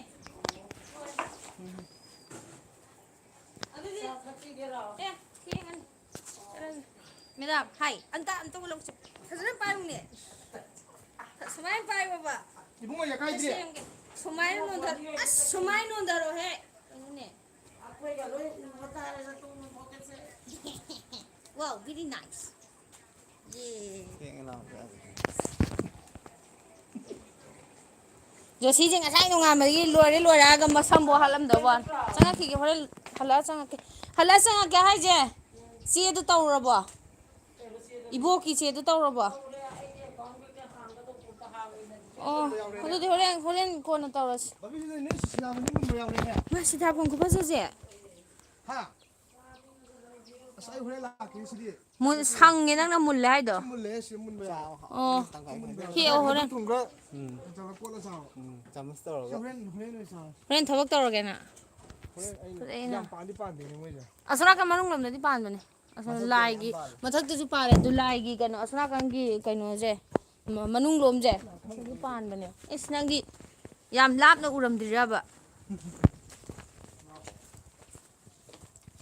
ꯑꯗꯨꯗꯤ, ꯑꯦ, ꯊꯦꯡꯉꯅꯤ꯫ ꯆꯠꯂꯁꯤ꯫ ꯃꯦꯗꯥꯝ, ꯍꯥꯏ, ꯑꯝꯇ, ꯑꯝꯇ ꯂꯧꯁꯤ꯫ ꯐꯖꯅ ꯄꯥꯏꯌꯨꯅꯦ꯫ ꯁꯨꯃꯥꯏꯅ ꯄꯥꯏꯌꯣꯕ꯫ ꯏꯕꯨꯡꯉꯣ, ꯌꯥꯈꯥꯏꯗ꯭ꯔꯦ꯫ ꯁꯦꯝꯒꯦ꯫ ꯁꯨꯃꯥꯏꯅ ꯅꯣꯟꯊꯔꯣ꯫ ꯑꯁ, ꯁꯨꯃꯥꯏꯅ ꯅꯣꯟꯊꯔꯣꯍꯦ꯫ ꯀꯩꯅꯣꯅꯦ꯫ ꯑꯩꯈꯣꯏꯒ ꯂꯣꯏ ꯎꯕ ꯇꯥꯔꯦ, ꯅꯇꯣꯡ ꯅꯄꯣꯛꯀꯁꯦ꯫ Wow, very nice. ꯌꯦ꯫ ꯊꯦꯡꯉꯦ ꯂꯥꯎ꯫ ꯖꯣꯁꯤꯁꯦ ꯉꯁꯥꯏ ꯅꯣꯡꯉꯥꯟꯕꯗꯒꯤ ꯂꯣꯏꯔꯦ ꯂꯣꯏꯔꯦ ꯍꯥꯏꯔꯒ ꯃꯁꯝꯕꯨ ꯍꯥꯠꯂꯝꯗꯧꯕ ꯋꯥꯅꯤ꯫ ꯆꯪꯉꯛꯈꯤꯒꯦ, ꯍꯣꯔꯦꯟ ꯍꯜꯂꯛꯑ ꯆꯪꯉꯛꯀꯦ꯫ ꯍꯜꯂꯛꯑ ꯆꯪꯉꯛꯀꯦ ꯍꯥꯏꯁꯦ꯫ ꯆꯦꯗꯣ ꯇꯧꯔꯕꯣ? ꯏꯕꯣꯛꯀꯤ ꯆꯦꯗꯣ ꯇꯧꯔꯕꯣ? ꯑꯣ, ꯑꯗꯨꯗꯤ ꯍꯣꯔꯦꯟ, ꯍꯣꯔꯦꯟ ꯀꯣꯟꯅ ꯇꯧꯔꯁꯤ꯫ ꯕꯕꯤꯁꯤꯗ ꯅꯣꯏ ꯁꯤꯁꯤꯅꯥꯕ ꯅꯤꯡꯉꯝꯕ ꯌꯥꯎꯔꯦꯅꯦ꯫ ꯃꯥ ꯁꯤꯇꯥꯕꯣꯟ ꯈꯨꯐꯖꯁꯦ꯫ ꯍꯥ? ꯑꯁ, ꯑꯩ ꯍꯣꯔꯦꯟ ꯂꯥꯛꯀꯦ ꯁꯤꯗꯤ꯫ ꯃꯨꯟ-, ꯁꯪꯉꯦ ꯅꯪꯅ ꯃꯨꯜꯂꯦ ꯍꯥꯏꯗꯣ꯫ ꯁꯤ ꯃꯨꯜꯂꯦ, ꯁꯤ ꯃꯨꯟꯕ ꯌꯥꯔꯦ꯫ ꯑꯣ꯫ ꯇꯪꯈꯥꯏ ꯇꯪꯈꯥꯏ꯫ ꯍꯦꯛꯑꯣ ꯍꯣꯔꯦꯟ꯫ ꯊꯨꯝ ꯈꯔ ꯎꯝ꯫ ꯇꯧꯔꯒ ꯀꯣꯠꯂ ꯆꯥꯎ꯫ ꯎꯝ, ꯆꯥꯃꯁ ꯁꯤ ꯇꯧꯔꯒ꯫ ꯍꯣꯔꯦꯟ, ꯍꯣꯔꯦꯟ ꯑꯣꯏꯅ ꯆꯥꯎ꯫ ꯍꯣꯔꯦꯟ ꯊꯕꯛ ꯇꯧꯔꯒꯦ ꯅꯪ꯫ ꯍꯣꯔꯦꯟ ꯑꯩ ꯐꯖꯩꯅ꯫ ꯌꯥꯝ ꯄꯥꯟꯗꯤ ꯄꯥꯟꯗꯦꯅꯦ ꯃꯣꯏꯁꯦ꯫ ꯑꯁꯣꯝ ꯅꯥꯀꯟ ꯃꯅꯨꯡ ꯂꯣꯝꯗꯗꯤ ꯄꯥꯟꯕꯅꯦ꯫ ꯑꯁꯣꯝ ꯃꯊꯛꯇ ꯂꯥꯏꯒꯤ ꯌꯥꯝ ꯄꯥꯜꯂꯦ꯫ ꯃꯊꯛꯇꯁꯨ ꯄꯥꯜꯂꯦ, ꯑꯗꯨ ꯂꯥꯏꯒꯤ ꯀꯩꯅꯣ ꯑꯁꯣꯝ ꯅꯥꯀꯟꯒꯤ ꯀꯩꯅꯣꯁꯦ꯫ ꯃ-, ꯃꯅꯨꯡꯂꯣꯝꯁꯦ ꯑꯁꯤꯗꯤ ꯄꯥꯟꯕꯅꯦ꯫ ꯏꯁ, ꯅꯪꯗꯤ ꯌꯥꯝ ꯂꯥꯞꯅ ꯎꯔꯝꯗ꯭ꯔꯤꯔꯕ?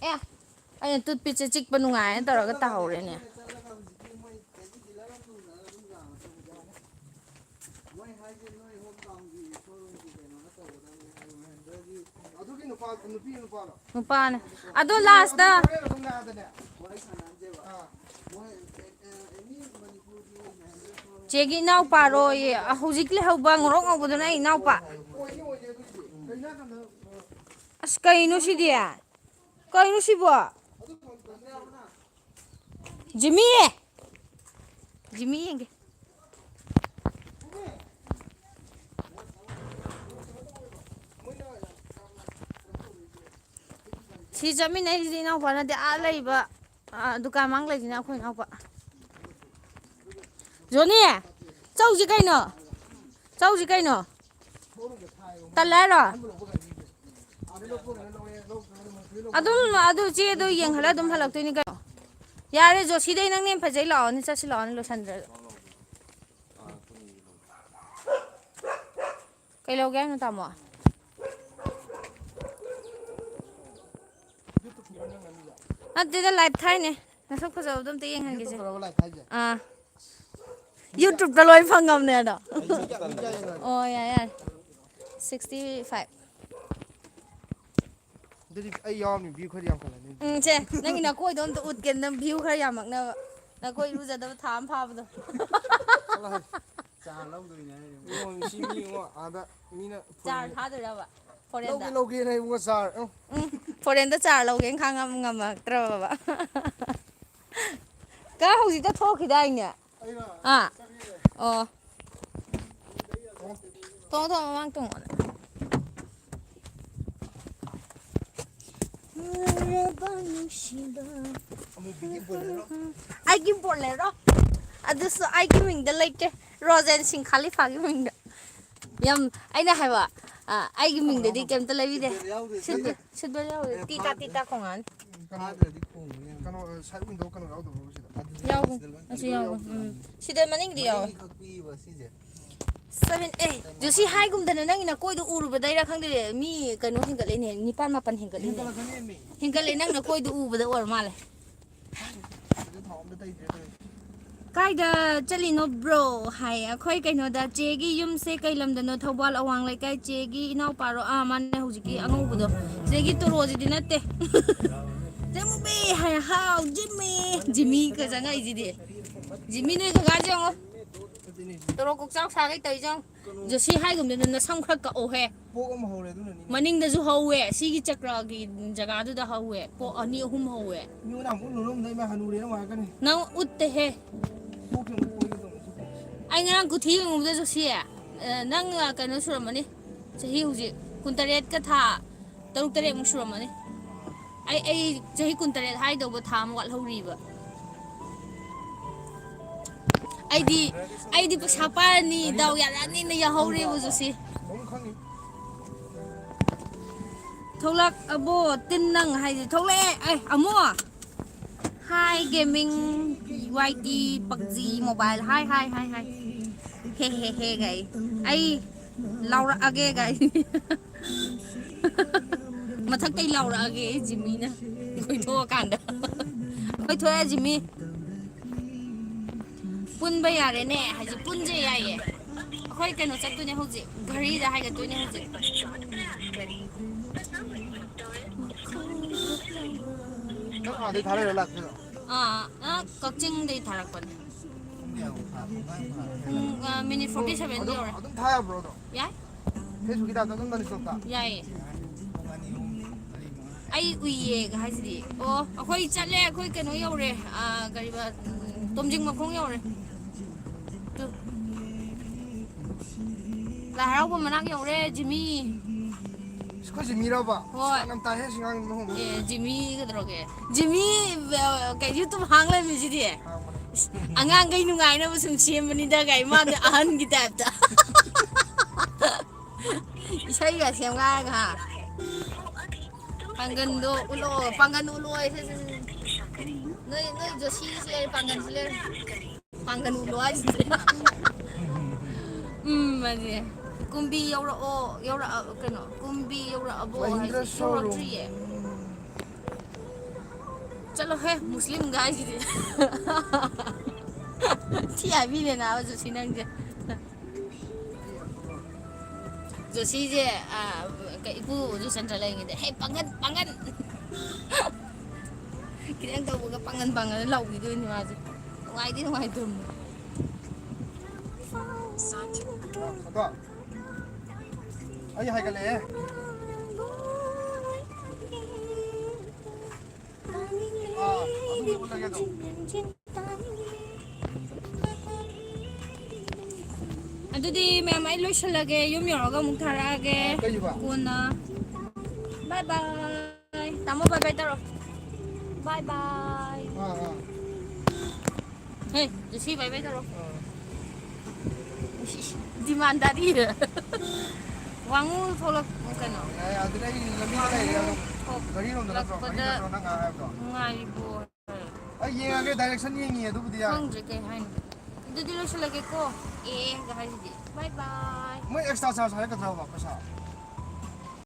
ꯑꯦ, ꯑꯩꯅ ꯇꯨꯠꯄꯤꯠꯁꯦ ꯆꯤꯛꯄ ꯅꯨꯡꯉꯥꯏꯅ ꯇꯧꯔꯒ ꯇꯥꯍꯧꯔꯦꯅꯦ꯫ ꯑꯗꯨꯒꯤ ꯅꯨꯄꯥ, ꯅꯨꯄꯤ ꯅꯨꯄꯥꯔꯣ? ꯅꯨꯄꯥꯅꯦ꯫ ꯑꯗꯣ ꯂꯥꯁꯇ ꯍꯣꯔꯦꯟ ꯑꯗꯨꯝ ꯉꯥꯡꯗꯅꯦ꯫ ꯑꯥ꯫ ꯆꯦꯒꯤ ꯏꯅꯥꯎꯄꯥꯔꯣꯌꯦ꯫ ꯑ, ꯍꯧꯖꯤꯛ ꯂꯩꯍꯧꯕ ꯉꯧꯔꯣꯛ ꯉꯧꯕꯗꯨꯅ ꯑꯩ ꯏꯅꯥꯎꯄꯥ꯫ ꯑꯣꯏꯅꯤ, ꯑꯣꯏꯅꯤ ꯑꯗꯨꯒꯤꯗꯤ꯫ ꯀꯩꯅꯣ ꯍꯥꯏꯀꯥꯟꯗ, ꯑ, ꯑꯁ, ꯀꯩꯅꯣ ꯁꯤꯗꯤ? ꯀꯩꯅꯣ ꯁꯤꯕꯣ? ꯑꯗꯨ ꯐꯣꯟ ꯇꯧꯁꯤꯜꯂꯛꯑꯣꯅ꯫ ꯖꯤꯃꯤ! ꯖꯤꯃꯤ ꯌꯦꯡꯒꯦ꯫ ꯁꯤ ꯆꯠꯃꯤꯟꯅꯩꯁꯤꯗꯤ ꯏꯅꯥꯎꯄꯥ ꯅꯠꯇꯦ, ꯑꯥ ꯂꯩꯕ꯫ ꯑꯥ, ꯗꯨꯀꯥꯟ ꯃꯥꯡ ꯂꯩꯁꯤꯅ ꯑꯩꯈꯣꯏ ꯏꯅꯥꯎꯄꯥ꯫ ꯖꯣꯅꯤ, ꯆꯧꯁꯤ ꯀꯩꯅꯣ? ꯆꯧꯁꯤ ꯀꯩꯅꯣ? ꯇꯜꯂꯦ ꯍꯥꯏꯔꯣ? ꯑꯗꯨꯝ ꯑꯗꯨ ꯆꯦꯗꯣ ꯌꯦꯡꯍꯜꯂ ꯑꯗꯨꯝ ꯍꯜꯂꯛꯇꯣꯏꯅꯤ ꯀꯩꯅꯣ꯫ ꯌꯥꯔꯦ, ꯖꯣꯁꯤꯗꯩ ꯅꯪꯅ ꯍꯦꯟꯅ ꯐꯖꯩ, ꯂꯥꯛꯑꯣꯅꯦ, ꯆꯠꯁꯤ ꯂꯥꯛꯑꯣꯅꯦ, ꯂꯣꯏꯁꯟꯗ꯭ꯔꯁꯨ꯫ ꯀꯩ ꯂꯧꯒꯦ ꯍꯥꯏꯅꯣ, ꯇꯥꯃꯣ? ꯅꯠꯇꯦꯗ, ꯂꯥꯏꯞ ꯊꯥꯏꯅꯦ꯫ ꯅꯁꯛ ꯐꯖꯕꯗꯣ ꯑꯝꯇ ꯌꯦꯡꯍꯟꯒꯦꯁꯦ꯫ ꯑꯥ꯫ YouTube-ꯇ ꯂꯣꯏ ꯐꯪꯉꯕꯅꯦ ꯑꯗꯣ꯫ ꯑꯣ, ꯌꯥꯔꯦ, ꯌꯥꯔꯦ꯫ Sixty five꯫ ꯑꯗꯨꯗꯤ ꯑꯩ ꯌꯥꯎꯔꯝꯅꯤ, view ꯈꯔ ꯌꯥꯝꯈꯠꯂꯅꯤ꯫ ꯎꯝ, ꯁꯦ, ꯅꯪꯒꯤ ꯅꯀꯣꯏꯗꯣ ꯑꯝꯇ ꯎꯠꯀꯦ, ꯅꯪ view ꯈꯔ ꯌꯥꯝꯃꯛꯅꯕ꯫ ꯅꯀꯣꯏ ꯏꯔꯨꯖꯗꯕ ꯊꯥ ꯑꯃ ꯐꯥꯕꯗꯣ꯫ ꯆꯠꯂꯣꯍꯦ꯫ ꯆꯥ ꯂꯧꯗꯣꯏꯅꯦ ꯍꯥꯏꯔꯤꯕ꯫ ꯏꯕꯨꯡꯉꯣ, ꯁꯤ ꯃꯤ, ꯏꯕꯨꯡꯉꯣ, ꯑꯥꯗ ꯃꯤꯅ ꯆꯥꯔ ꯐꯣꯔꯦꯟ ꯊꯥꯗꯣꯏꯔꯕ? ꯐꯣꯔꯦꯟꯗ? ꯂꯧꯒꯦ, ꯂꯧꯒꯦꯅ ꯏꯕꯨꯡꯉꯣ ꯆꯥꯔ꯫ ꯎꯝ꯫ ꯎꯝ, ꯐꯣꯔꯦꯟꯗ ꯆꯥꯔ ꯂꯧꯒꯦꯅ ꯈꯥꯡ ꯉꯝ-, ꯉꯝꯃꯛꯇ꯭ꯔꯕꯕ꯫ ꯀꯥ ꯍꯧꯖꯤꯛꯇ ꯊꯣꯛꯈꯤꯗꯥꯏꯅꯦ? ꯑꯥ꯫ ꯑꯣ꯫ ꯇꯣꯡꯉꯣ, ꯇꯣꯡꯉꯣ, ꯃꯃꯥꯡ ꯇꯣꯡꯉꯣ꯫ ꯑꯩꯒꯤ ꯕꯣꯂꯦꯔꯣ꯫ ꯑꯗꯨꯁꯨ ꯑꯩꯒꯤ ꯃꯤꯡꯗ ꯂꯩꯇꯦ꯫ ꯔꯣꯖꯦꯟ ꯁꯤꯡ ꯈꯥꯂꯤꯐꯥꯒꯤ ꯃꯤꯡꯗ꯫ ꯌꯥꯝ, ꯑꯩꯅ ꯍꯥꯏꯕ, ꯑ, ꯑꯩꯒꯤ ꯃꯤꯡꯗꯗꯤ ꯀꯩꯝꯇ ꯂꯩꯕꯤꯗꯦ꯫ ꯁꯤꯠ ꯕꯦꯜ ꯌꯥꯎꯗꯦ꯫ ꯇꯤꯇꯥ ꯇꯤꯇꯥ ꯈꯣꯡꯉꯛꯑꯅꯤ꯫ ꯐꯥꯗ꯭ꯔꯗꯤ ꯈꯣꯡꯕ ꯌꯥꯝ꯫ ꯀꯩꯅꯣ, side window ꯀꯩꯅꯣ ꯌꯥꯎꯗꯕ꯭ꯔꯣ ꯁꯤꯗ? ꯌꯥꯎꯕꯅꯤ꯫ ꯑꯁꯤ ꯌꯥꯎꯕꯅꯤ꯫ ꯎꯝ꯫ ꯁꯤꯗ ꯃꯅꯤꯡꯗꯤ ꯌꯥꯎꯋꯦ꯫ ꯃꯅꯤꯡꯒꯤ ꯈꯛ ꯄꯤꯕ ꯁꯤꯁꯦ꯫ Seven, ꯑꯦ, ꯖꯣꯁꯤ ꯍꯥꯏꯒꯨꯝꯗꯅ ꯅꯪꯒꯤ ꯅꯀꯣꯏꯗꯣ ꯎꯔꯨꯕꯗꯩꯔ ꯈꯪꯗꯦ, ꯃꯤ ꯀꯩꯅꯣ ꯍꯦꯟꯒꯠꯂꯦꯅꯦ, ꯅꯤꯄꯥꯟ ꯃꯥꯄꯟ ꯍꯦꯟꯒꯠꯂꯦꯅꯦ꯫ ꯍꯦꯟꯒꯠꯂꯛꯀꯅꯤ ꯃꯤ꯫ ꯍꯦꯟꯒꯠꯂꯦ, ꯅꯪ ꯅꯀꯣꯏꯗꯣ ꯎꯕꯗ ꯑꯣꯏꯔ ꯃꯥꯜꯂꯦ꯫ ꯑꯗꯨ ꯊꯥꯎ ꯑꯝꯇ ꯇꯩꯗ꯭ꯔꯦ ꯇꯧꯔꯤꯁꯦ꯫ "ꯀꯥꯏꯗ ꯆꯠꯂꯤꯅꯣ bro?" ꯍꯥꯏ꯫ "ꯑꯩꯈꯣꯏ ꯀꯩꯅꯣꯗ, ꯆꯦꯒꯤ ꯌꯨꯝꯁꯦ ꯀꯩ ꯂꯝꯗꯅꯣ?" "ꯊꯧꯕꯥꯜ ꯑꯋꯥꯡ ꯂꯩꯀꯥꯏ, ꯆꯦꯒꯤ ꯏꯅꯥꯎꯄꯥꯔꯣ?" "ꯑꯥ, ꯃꯥꯅꯦ, ꯍꯧꯖꯤꯛꯀꯤ ꯑꯉꯧꯕꯗꯣ꯫ ꯆꯦꯒꯤ ꯇꯣꯔꯣꯁꯤꯗꯤ ꯅꯠꯇꯦ?" "ꯆꯦ ꯃꯨꯕꯤ" ꯍꯥꯏ꯫ "ꯍꯥꯎ, ꯖꯤꯝꯃꯤ!" ꯖꯤꯝꯃꯤꯒ ꯆꯪꯉꯛꯏꯁꯤꯗꯤ꯫ ꯖꯤꯝꯃꯤ, ꯅꯣꯏ ꯀꯀꯥꯁꯦ ꯌꯦꯡꯉꯣ꯫ ꯇꯣꯔꯣ ꯀꯣꯛꯆꯥꯎ ꯁꯥꯒꯩ ꯇꯧꯔꯤꯁꯦ ꯌꯦꯡꯉꯣ꯫ ꯖꯣꯁꯤ ꯍꯥꯏꯒꯨꯝꯗꯅ ꯅꯁꯝ ꯈꯔ ꯀꯛꯑꯣꯍꯦ꯫ ꯄꯣꯛ ꯑꯃ ꯍꯧꯔꯦ ꯑꯗꯨꯅꯅꯤ꯫ ꯃꯅꯤꯡꯗꯁꯨ ꯍꯧꯋꯦ, ꯁꯤꯒꯤ ꯆꯀ꯭ꯔꯒꯤ ꯖꯒꯥꯗꯨꯗ ꯍꯧꯋꯦ꯫ ꯄꯣꯛ ꯑꯅꯤ ꯑꯍꯨꯝ ꯍꯧꯋꯦ꯫ ꯃꯤꯉꯣꯟꯗ ꯑꯃꯨꯛ ꯎꯠꯂꯨꯔꯣ, ꯑꯝꯇ ꯏꯃꯥ ꯍꯅꯨꯔꯦꯅ ꯑꯃꯨꯛ ꯍꯥꯏꯔꯛꯀꯅꯤ꯫ ꯅꯪ ꯎꯠꯇꯦꯍꯦ꯫ ꯄꯣꯛꯁꯦ ꯑꯃꯨꯛ ꯀꯣꯏꯒꯦ ꯇꯧꯕꯅꯤ ꯁꯤ ꯄꯣꯛꯁꯦ꯫ ꯑꯩ ꯉꯔꯥꯡ ꯀꯨꯊꯤ ꯌꯦꯡꯉꯨꯕꯗꯁꯨ ꯁꯤ, ꯑ, ꯅꯪ, ꯑ, ꯀꯩꯅꯣ ꯁꯨꯔꯝꯃꯅꯤ꯫ ꯆꯍꯤ ꯍꯧꯖꯤꯛ ꯀꯨꯟꯇꯔꯦꯠꯀ ꯊꯥ ꯇꯔꯨꯛ ꯇꯔꯦꯠꯃꯨꯛ ꯁꯨꯔꯝꯃꯅꯤ꯫ ꯑꯩ ꯑꯩ ꯆꯍꯤ ꯀꯨꯟꯇꯔꯦꯠ ꯍꯥꯏꯗꯧꯕ ꯊꯥ ꯑꯃ ꯋꯥꯠꯍꯧꯔꯤꯕ꯫ ꯑꯩꯗꯤ ꯑꯩꯗꯤ ꯄꯩꯁꯥ ꯄꯥꯏꯔꯅꯤ, ꯗꯥꯎ ꯌꯥꯔꯛꯑꯅꯤꯅ ꯌꯥꯍꯧꯔꯦꯕ ꯍꯧꯖꯤꯛꯁꯦ꯫ ꯊꯣꯛꯂꯛꯑꯕꯣ? ꯇꯤꯟ ꯅꯪ ꯍꯥꯏꯁꯦ ꯊꯣꯛꯂꯛꯑꯦ꯫ ꯑꯦ ꯑꯃꯣ꯫ Hi gaming, Y T, PUBG Mobile, hi hi hi hi꯫ ꯍꯦ ꯍꯦ ꯍꯦ ꯒꯥꯏ꯫ ꯑꯩ ꯂꯥꯎꯔꯛꯑꯒꯦ ꯒꯥꯏ꯫ ꯃꯊꯛꯇꯩ ꯂꯥꯎꯔꯛꯑꯒꯦ ꯑꯩ ꯖꯤꯃꯤꯅ꯫ ꯀꯣꯏꯊꯣꯛꯑꯀꯥꯟꯗ꯫ ꯀꯣꯏꯊꯣꯛꯑꯦ ꯖꯤꯃꯤ꯫ ꯄꯨꯟꯕ ꯌꯥꯔꯦꯅꯦ ꯍꯧꯖꯤꯛ꯫ ꯄꯨꯟꯁꯦ ꯌꯥꯏꯌꯦ꯫ ꯑꯩꯈꯣꯏ ꯀꯩꯅꯣ ꯆꯠꯇꯣꯏꯅꯦ ꯍꯧꯖꯤꯛ꯫ ꯘꯔꯤꯗ ꯍꯥꯏꯒꯠꯇꯣꯏꯅꯦ ꯍꯧꯖꯤꯛ꯫ ꯅꯪ ꯑꯥꯗꯩ ꯊꯥꯔꯛꯏꯔꯣ ꯂꯥꯛꯇꯣꯏꯔꯣ? ꯑꯥ, ꯑꯥ, ꯀꯛꯆꯤꯡꯗꯩ ꯊꯥꯔꯛꯄꯅꯦ꯫ ꯄꯨꯡ ꯀꯌꯥꯃꯨꯛ ꯊꯥ-, ꯄꯨꯡ ꯀꯌꯥꯃꯨꯛ ꯊꯥ-, ꯄꯨꯡ, ꯑꯥ, ꯃꯤꯅꯤꯠ ꯐꯣꯔꯇꯤ ꯁꯚꯦꯟ ꯑꯗꯨꯝ, ꯌꯧꯔꯦ꯫ ꯑꯗꯨꯝ ꯊꯥ ꯌꯥꯕ꯭ꯔꯣ ꯑꯗꯣ? ꯌꯥꯏ꯫ ꯐꯦꯁꯕꯨꯛꯀꯤ ꯇꯥꯏꯞꯇ ꯑꯗꯨꯝ ꯅꯟ ꯁ꯭ꯇꯣꯞꯇ? ꯌꯥꯏꯌꯦ꯫ ꯄꯨꯡ ꯑꯅꯤ, ꯑꯍꯨꯝ, ꯃꯔꯤ, ꯃꯉꯥ꯫ ꯑꯩ ꯎꯏꯌꯦ ꯍꯥꯏꯁꯤꯗꯤ꯫ ꯑꯣ, ꯑꯩꯈꯣꯏ ꯆꯠꯂꯦ, ꯑꯩꯈꯣꯏ ꯀꯩꯅꯣ ꯌꯧꯔꯦ, ꯑꯥ, ꯀꯔꯤꯕ, ꯎꯝ, ꯇꯣꯝꯖꯤꯡ ꯃꯈꯣꯡ ꯌꯧꯔꯦ꯫ ꯇꯨ꯫ ꯂꯥꯏ ꯍꯔꯥꯎꯕ ꯃꯅꯥꯛ ꯌꯧꯔꯦ, ꯖꯤꯃꯤ꯫ ꯑꯩꯈꯣꯏ ꯖꯤꯃꯤꯔꯕ? ꯍꯣꯏ꯫ ꯌꯥꯝ ꯇꯥꯏꯍꯦ, ꯁꯤ ꯉꯥꯡ ꯃꯍꯨꯝ꯫ ꯑꯦ, ꯖꯤꯃꯤ ꯀꯩꯗꯧꯔꯒꯦ? ꯖꯤꯃꯤ, ꯑ, ꯀꯩ, YouTube ꯍꯥꯡ ꯂꯩꯔꯝꯃꯤꯁꯤꯗꯤ? ꯍꯥꯡꯕꯅꯦ꯫ ꯏꯁ, ꯑꯉꯥꯡꯈꯩ ꯅꯨꯡꯉꯥꯏꯅꯕ ꯁꯨꯝ ꯁꯦꯝꯕꯅꯤꯗ, ꯀꯥꯏ, ꯃꯥꯗꯤ ꯑꯍꯟꯒꯤ ꯇꯥꯏꯞꯇ꯫ ꯏꯁꯩꯒ ꯁꯦꯝꯒꯥꯏꯔꯒ, ꯍꯥ? ꯄꯥꯡꯒꯟꯗꯣ ꯎꯠꯂꯛꯑꯣ, ꯄꯥꯡꯒꯟ ꯎꯠꯂꯛꯑꯣ, ꯁꯦ, ꯁꯦ, ꯁꯦ꯫ ꯅꯣꯏ, ꯅꯣꯏ ꯖꯣꯁꯤꯁꯦ ꯄꯥꯡꯒꯟꯁꯤ ꯂꯩꯔꯦ꯫ ꯄꯥꯡꯒꯟ ꯎꯠꯂꯣ ꯍꯥꯏꯁꯤꯗꯤ꯫ ꯎꯝ, ꯑꯗꯨꯅꯦ꯫ ꯀꯨꯝꯕꯤ ꯌꯧꯔꯛꯑꯣ, ꯌꯧꯔꯛꯑ-, ꯀꯩꯅꯣ, ꯀꯨꯝꯕꯤ ꯌꯧꯔꯛꯑꯕꯣ ꯃꯍꯤꯟꯗ꯭ꯔ ꯍꯥꯏꯁꯤꯗꯤ, showroom꯫ ꯌꯧꯔꯛꯇ꯭ꯔꯤꯌꯦ꯫ ꯆꯠꯂꯣꯍꯦ, ꯃꯨꯁꯂꯤꯝꯒ ꯍꯥꯏꯁꯤꯗꯤ꯫ ꯊꯤ ꯍꯥꯏꯕꯤꯔꯦ ꯅꯥꯕ ꯖꯣꯁꯤ ꯅꯪꯁꯦ꯫ ꯖꯣꯁꯤꯁꯦ, ꯑ, ꯀ-, ꯏꯄꯨ ꯖꯣꯏꯆꯟꯗ꯭ꯔ ꯂꯩꯔꯤꯉꯩꯗ, "ꯍꯦ, ꯄꯥꯡꯒꯟ, ꯄꯥꯡꯒꯟ!" ꯈꯤꯇꯪ ꯇꯧꯕꯒ ꯄꯥꯡꯒꯟ ꯄꯥꯡꯒꯟ ꯂꯥꯎꯕꯤꯗꯣꯏꯅꯤ ꯃꯥꯁꯦ꯫ ꯅꯨꯡꯉꯥꯏꯗꯤ ꯅꯨꯡꯉꯥꯏꯇꯕꯅꯤ꯫ ꯑꯗꯣ, ꯑꯩ ꯍꯥꯏꯒꯠꯂꯛꯑꯦ꯫ ꯑꯥ, ꯑꯗꯨꯝ ꯎꯠꯂꯒꯦ ꯑꯗꯨꯝ꯫ ꯑꯗꯨꯗꯤ ꯃꯌꯥꯝ, ꯑꯩ ꯂꯣꯏꯁꯤꯜꯂꯒꯦ, ꯌꯨꯝ ꯌꯧꯔꯒ ꯑꯃꯨꯛ ꯊꯥꯔꯛꯑꯒꯦ꯫ ꯑꯥ, ꯀꯩꯕ? ꯀꯣꯟꯅ꯫ Bye bye. ꯇꯥꯃꯣ bye bye ꯇꯧꯔꯣ꯫ Bye bye. ꯑꯥ, ꯑꯥ꯫ ꯍꯦ, ꯖꯦꯁꯤ bye bye ꯇꯧꯔꯣ꯫ ꯑꯥ꯫ ꯏꯁ, ꯏꯁ, ꯗꯤꯃꯥꯟꯗꯥꯔꯤ꯫ ꯋꯥꯡꯉꯨ ꯊꯣꯛꯂꯛ-, ꯀꯩꯅꯣ꯫ ꯌꯥꯏ, ꯑꯗꯨꯗꯤ ꯑꯩ ꯂꯝꯕꯤꯗ ꯂꯩꯔꯦ ꯑꯗꯨꯝ꯫ ꯊꯣꯛ-, ꯘꯔꯤꯔꯣꯝꯗ ꯅꯠꯇ꯭ꯔꯣ? ꯘꯔꯤ ꯊꯣꯛꯂꯛꯄꯗ ꯅꯠꯇ꯭ꯔꯣ ꯅꯪ ꯉꯥꯏ ꯍꯥꯏꯕꯗꯣ? ꯅꯨꯡꯉꯥꯏꯔꯤꯕꯣ? ꯑꯩ ꯌꯦꯡꯉꯒꯦ, direction ꯌꯦꯡꯉꯤ ꯑꯗꯨꯕꯨꯗꯤ ꯌꯥꯔꯦ꯫ ꯈꯪꯗ꯭ꯔꯦ ꯀꯩ ꯍꯥꯏꯅꯣ꯫ ꯑꯗꯨꯗꯤ ꯂꯣꯏꯁꯤꯜꯂꯒꯦꯀꯣ꯫ ꯑꯦꯒ ꯍꯥꯏꯁꯤꯗꯤ꯫ Bye bye. ꯃꯣꯏ extra charge ꯍꯥꯏꯔꯛꯀꯗ꯭ꯔꯕ ꯄꯩꯁꯥ?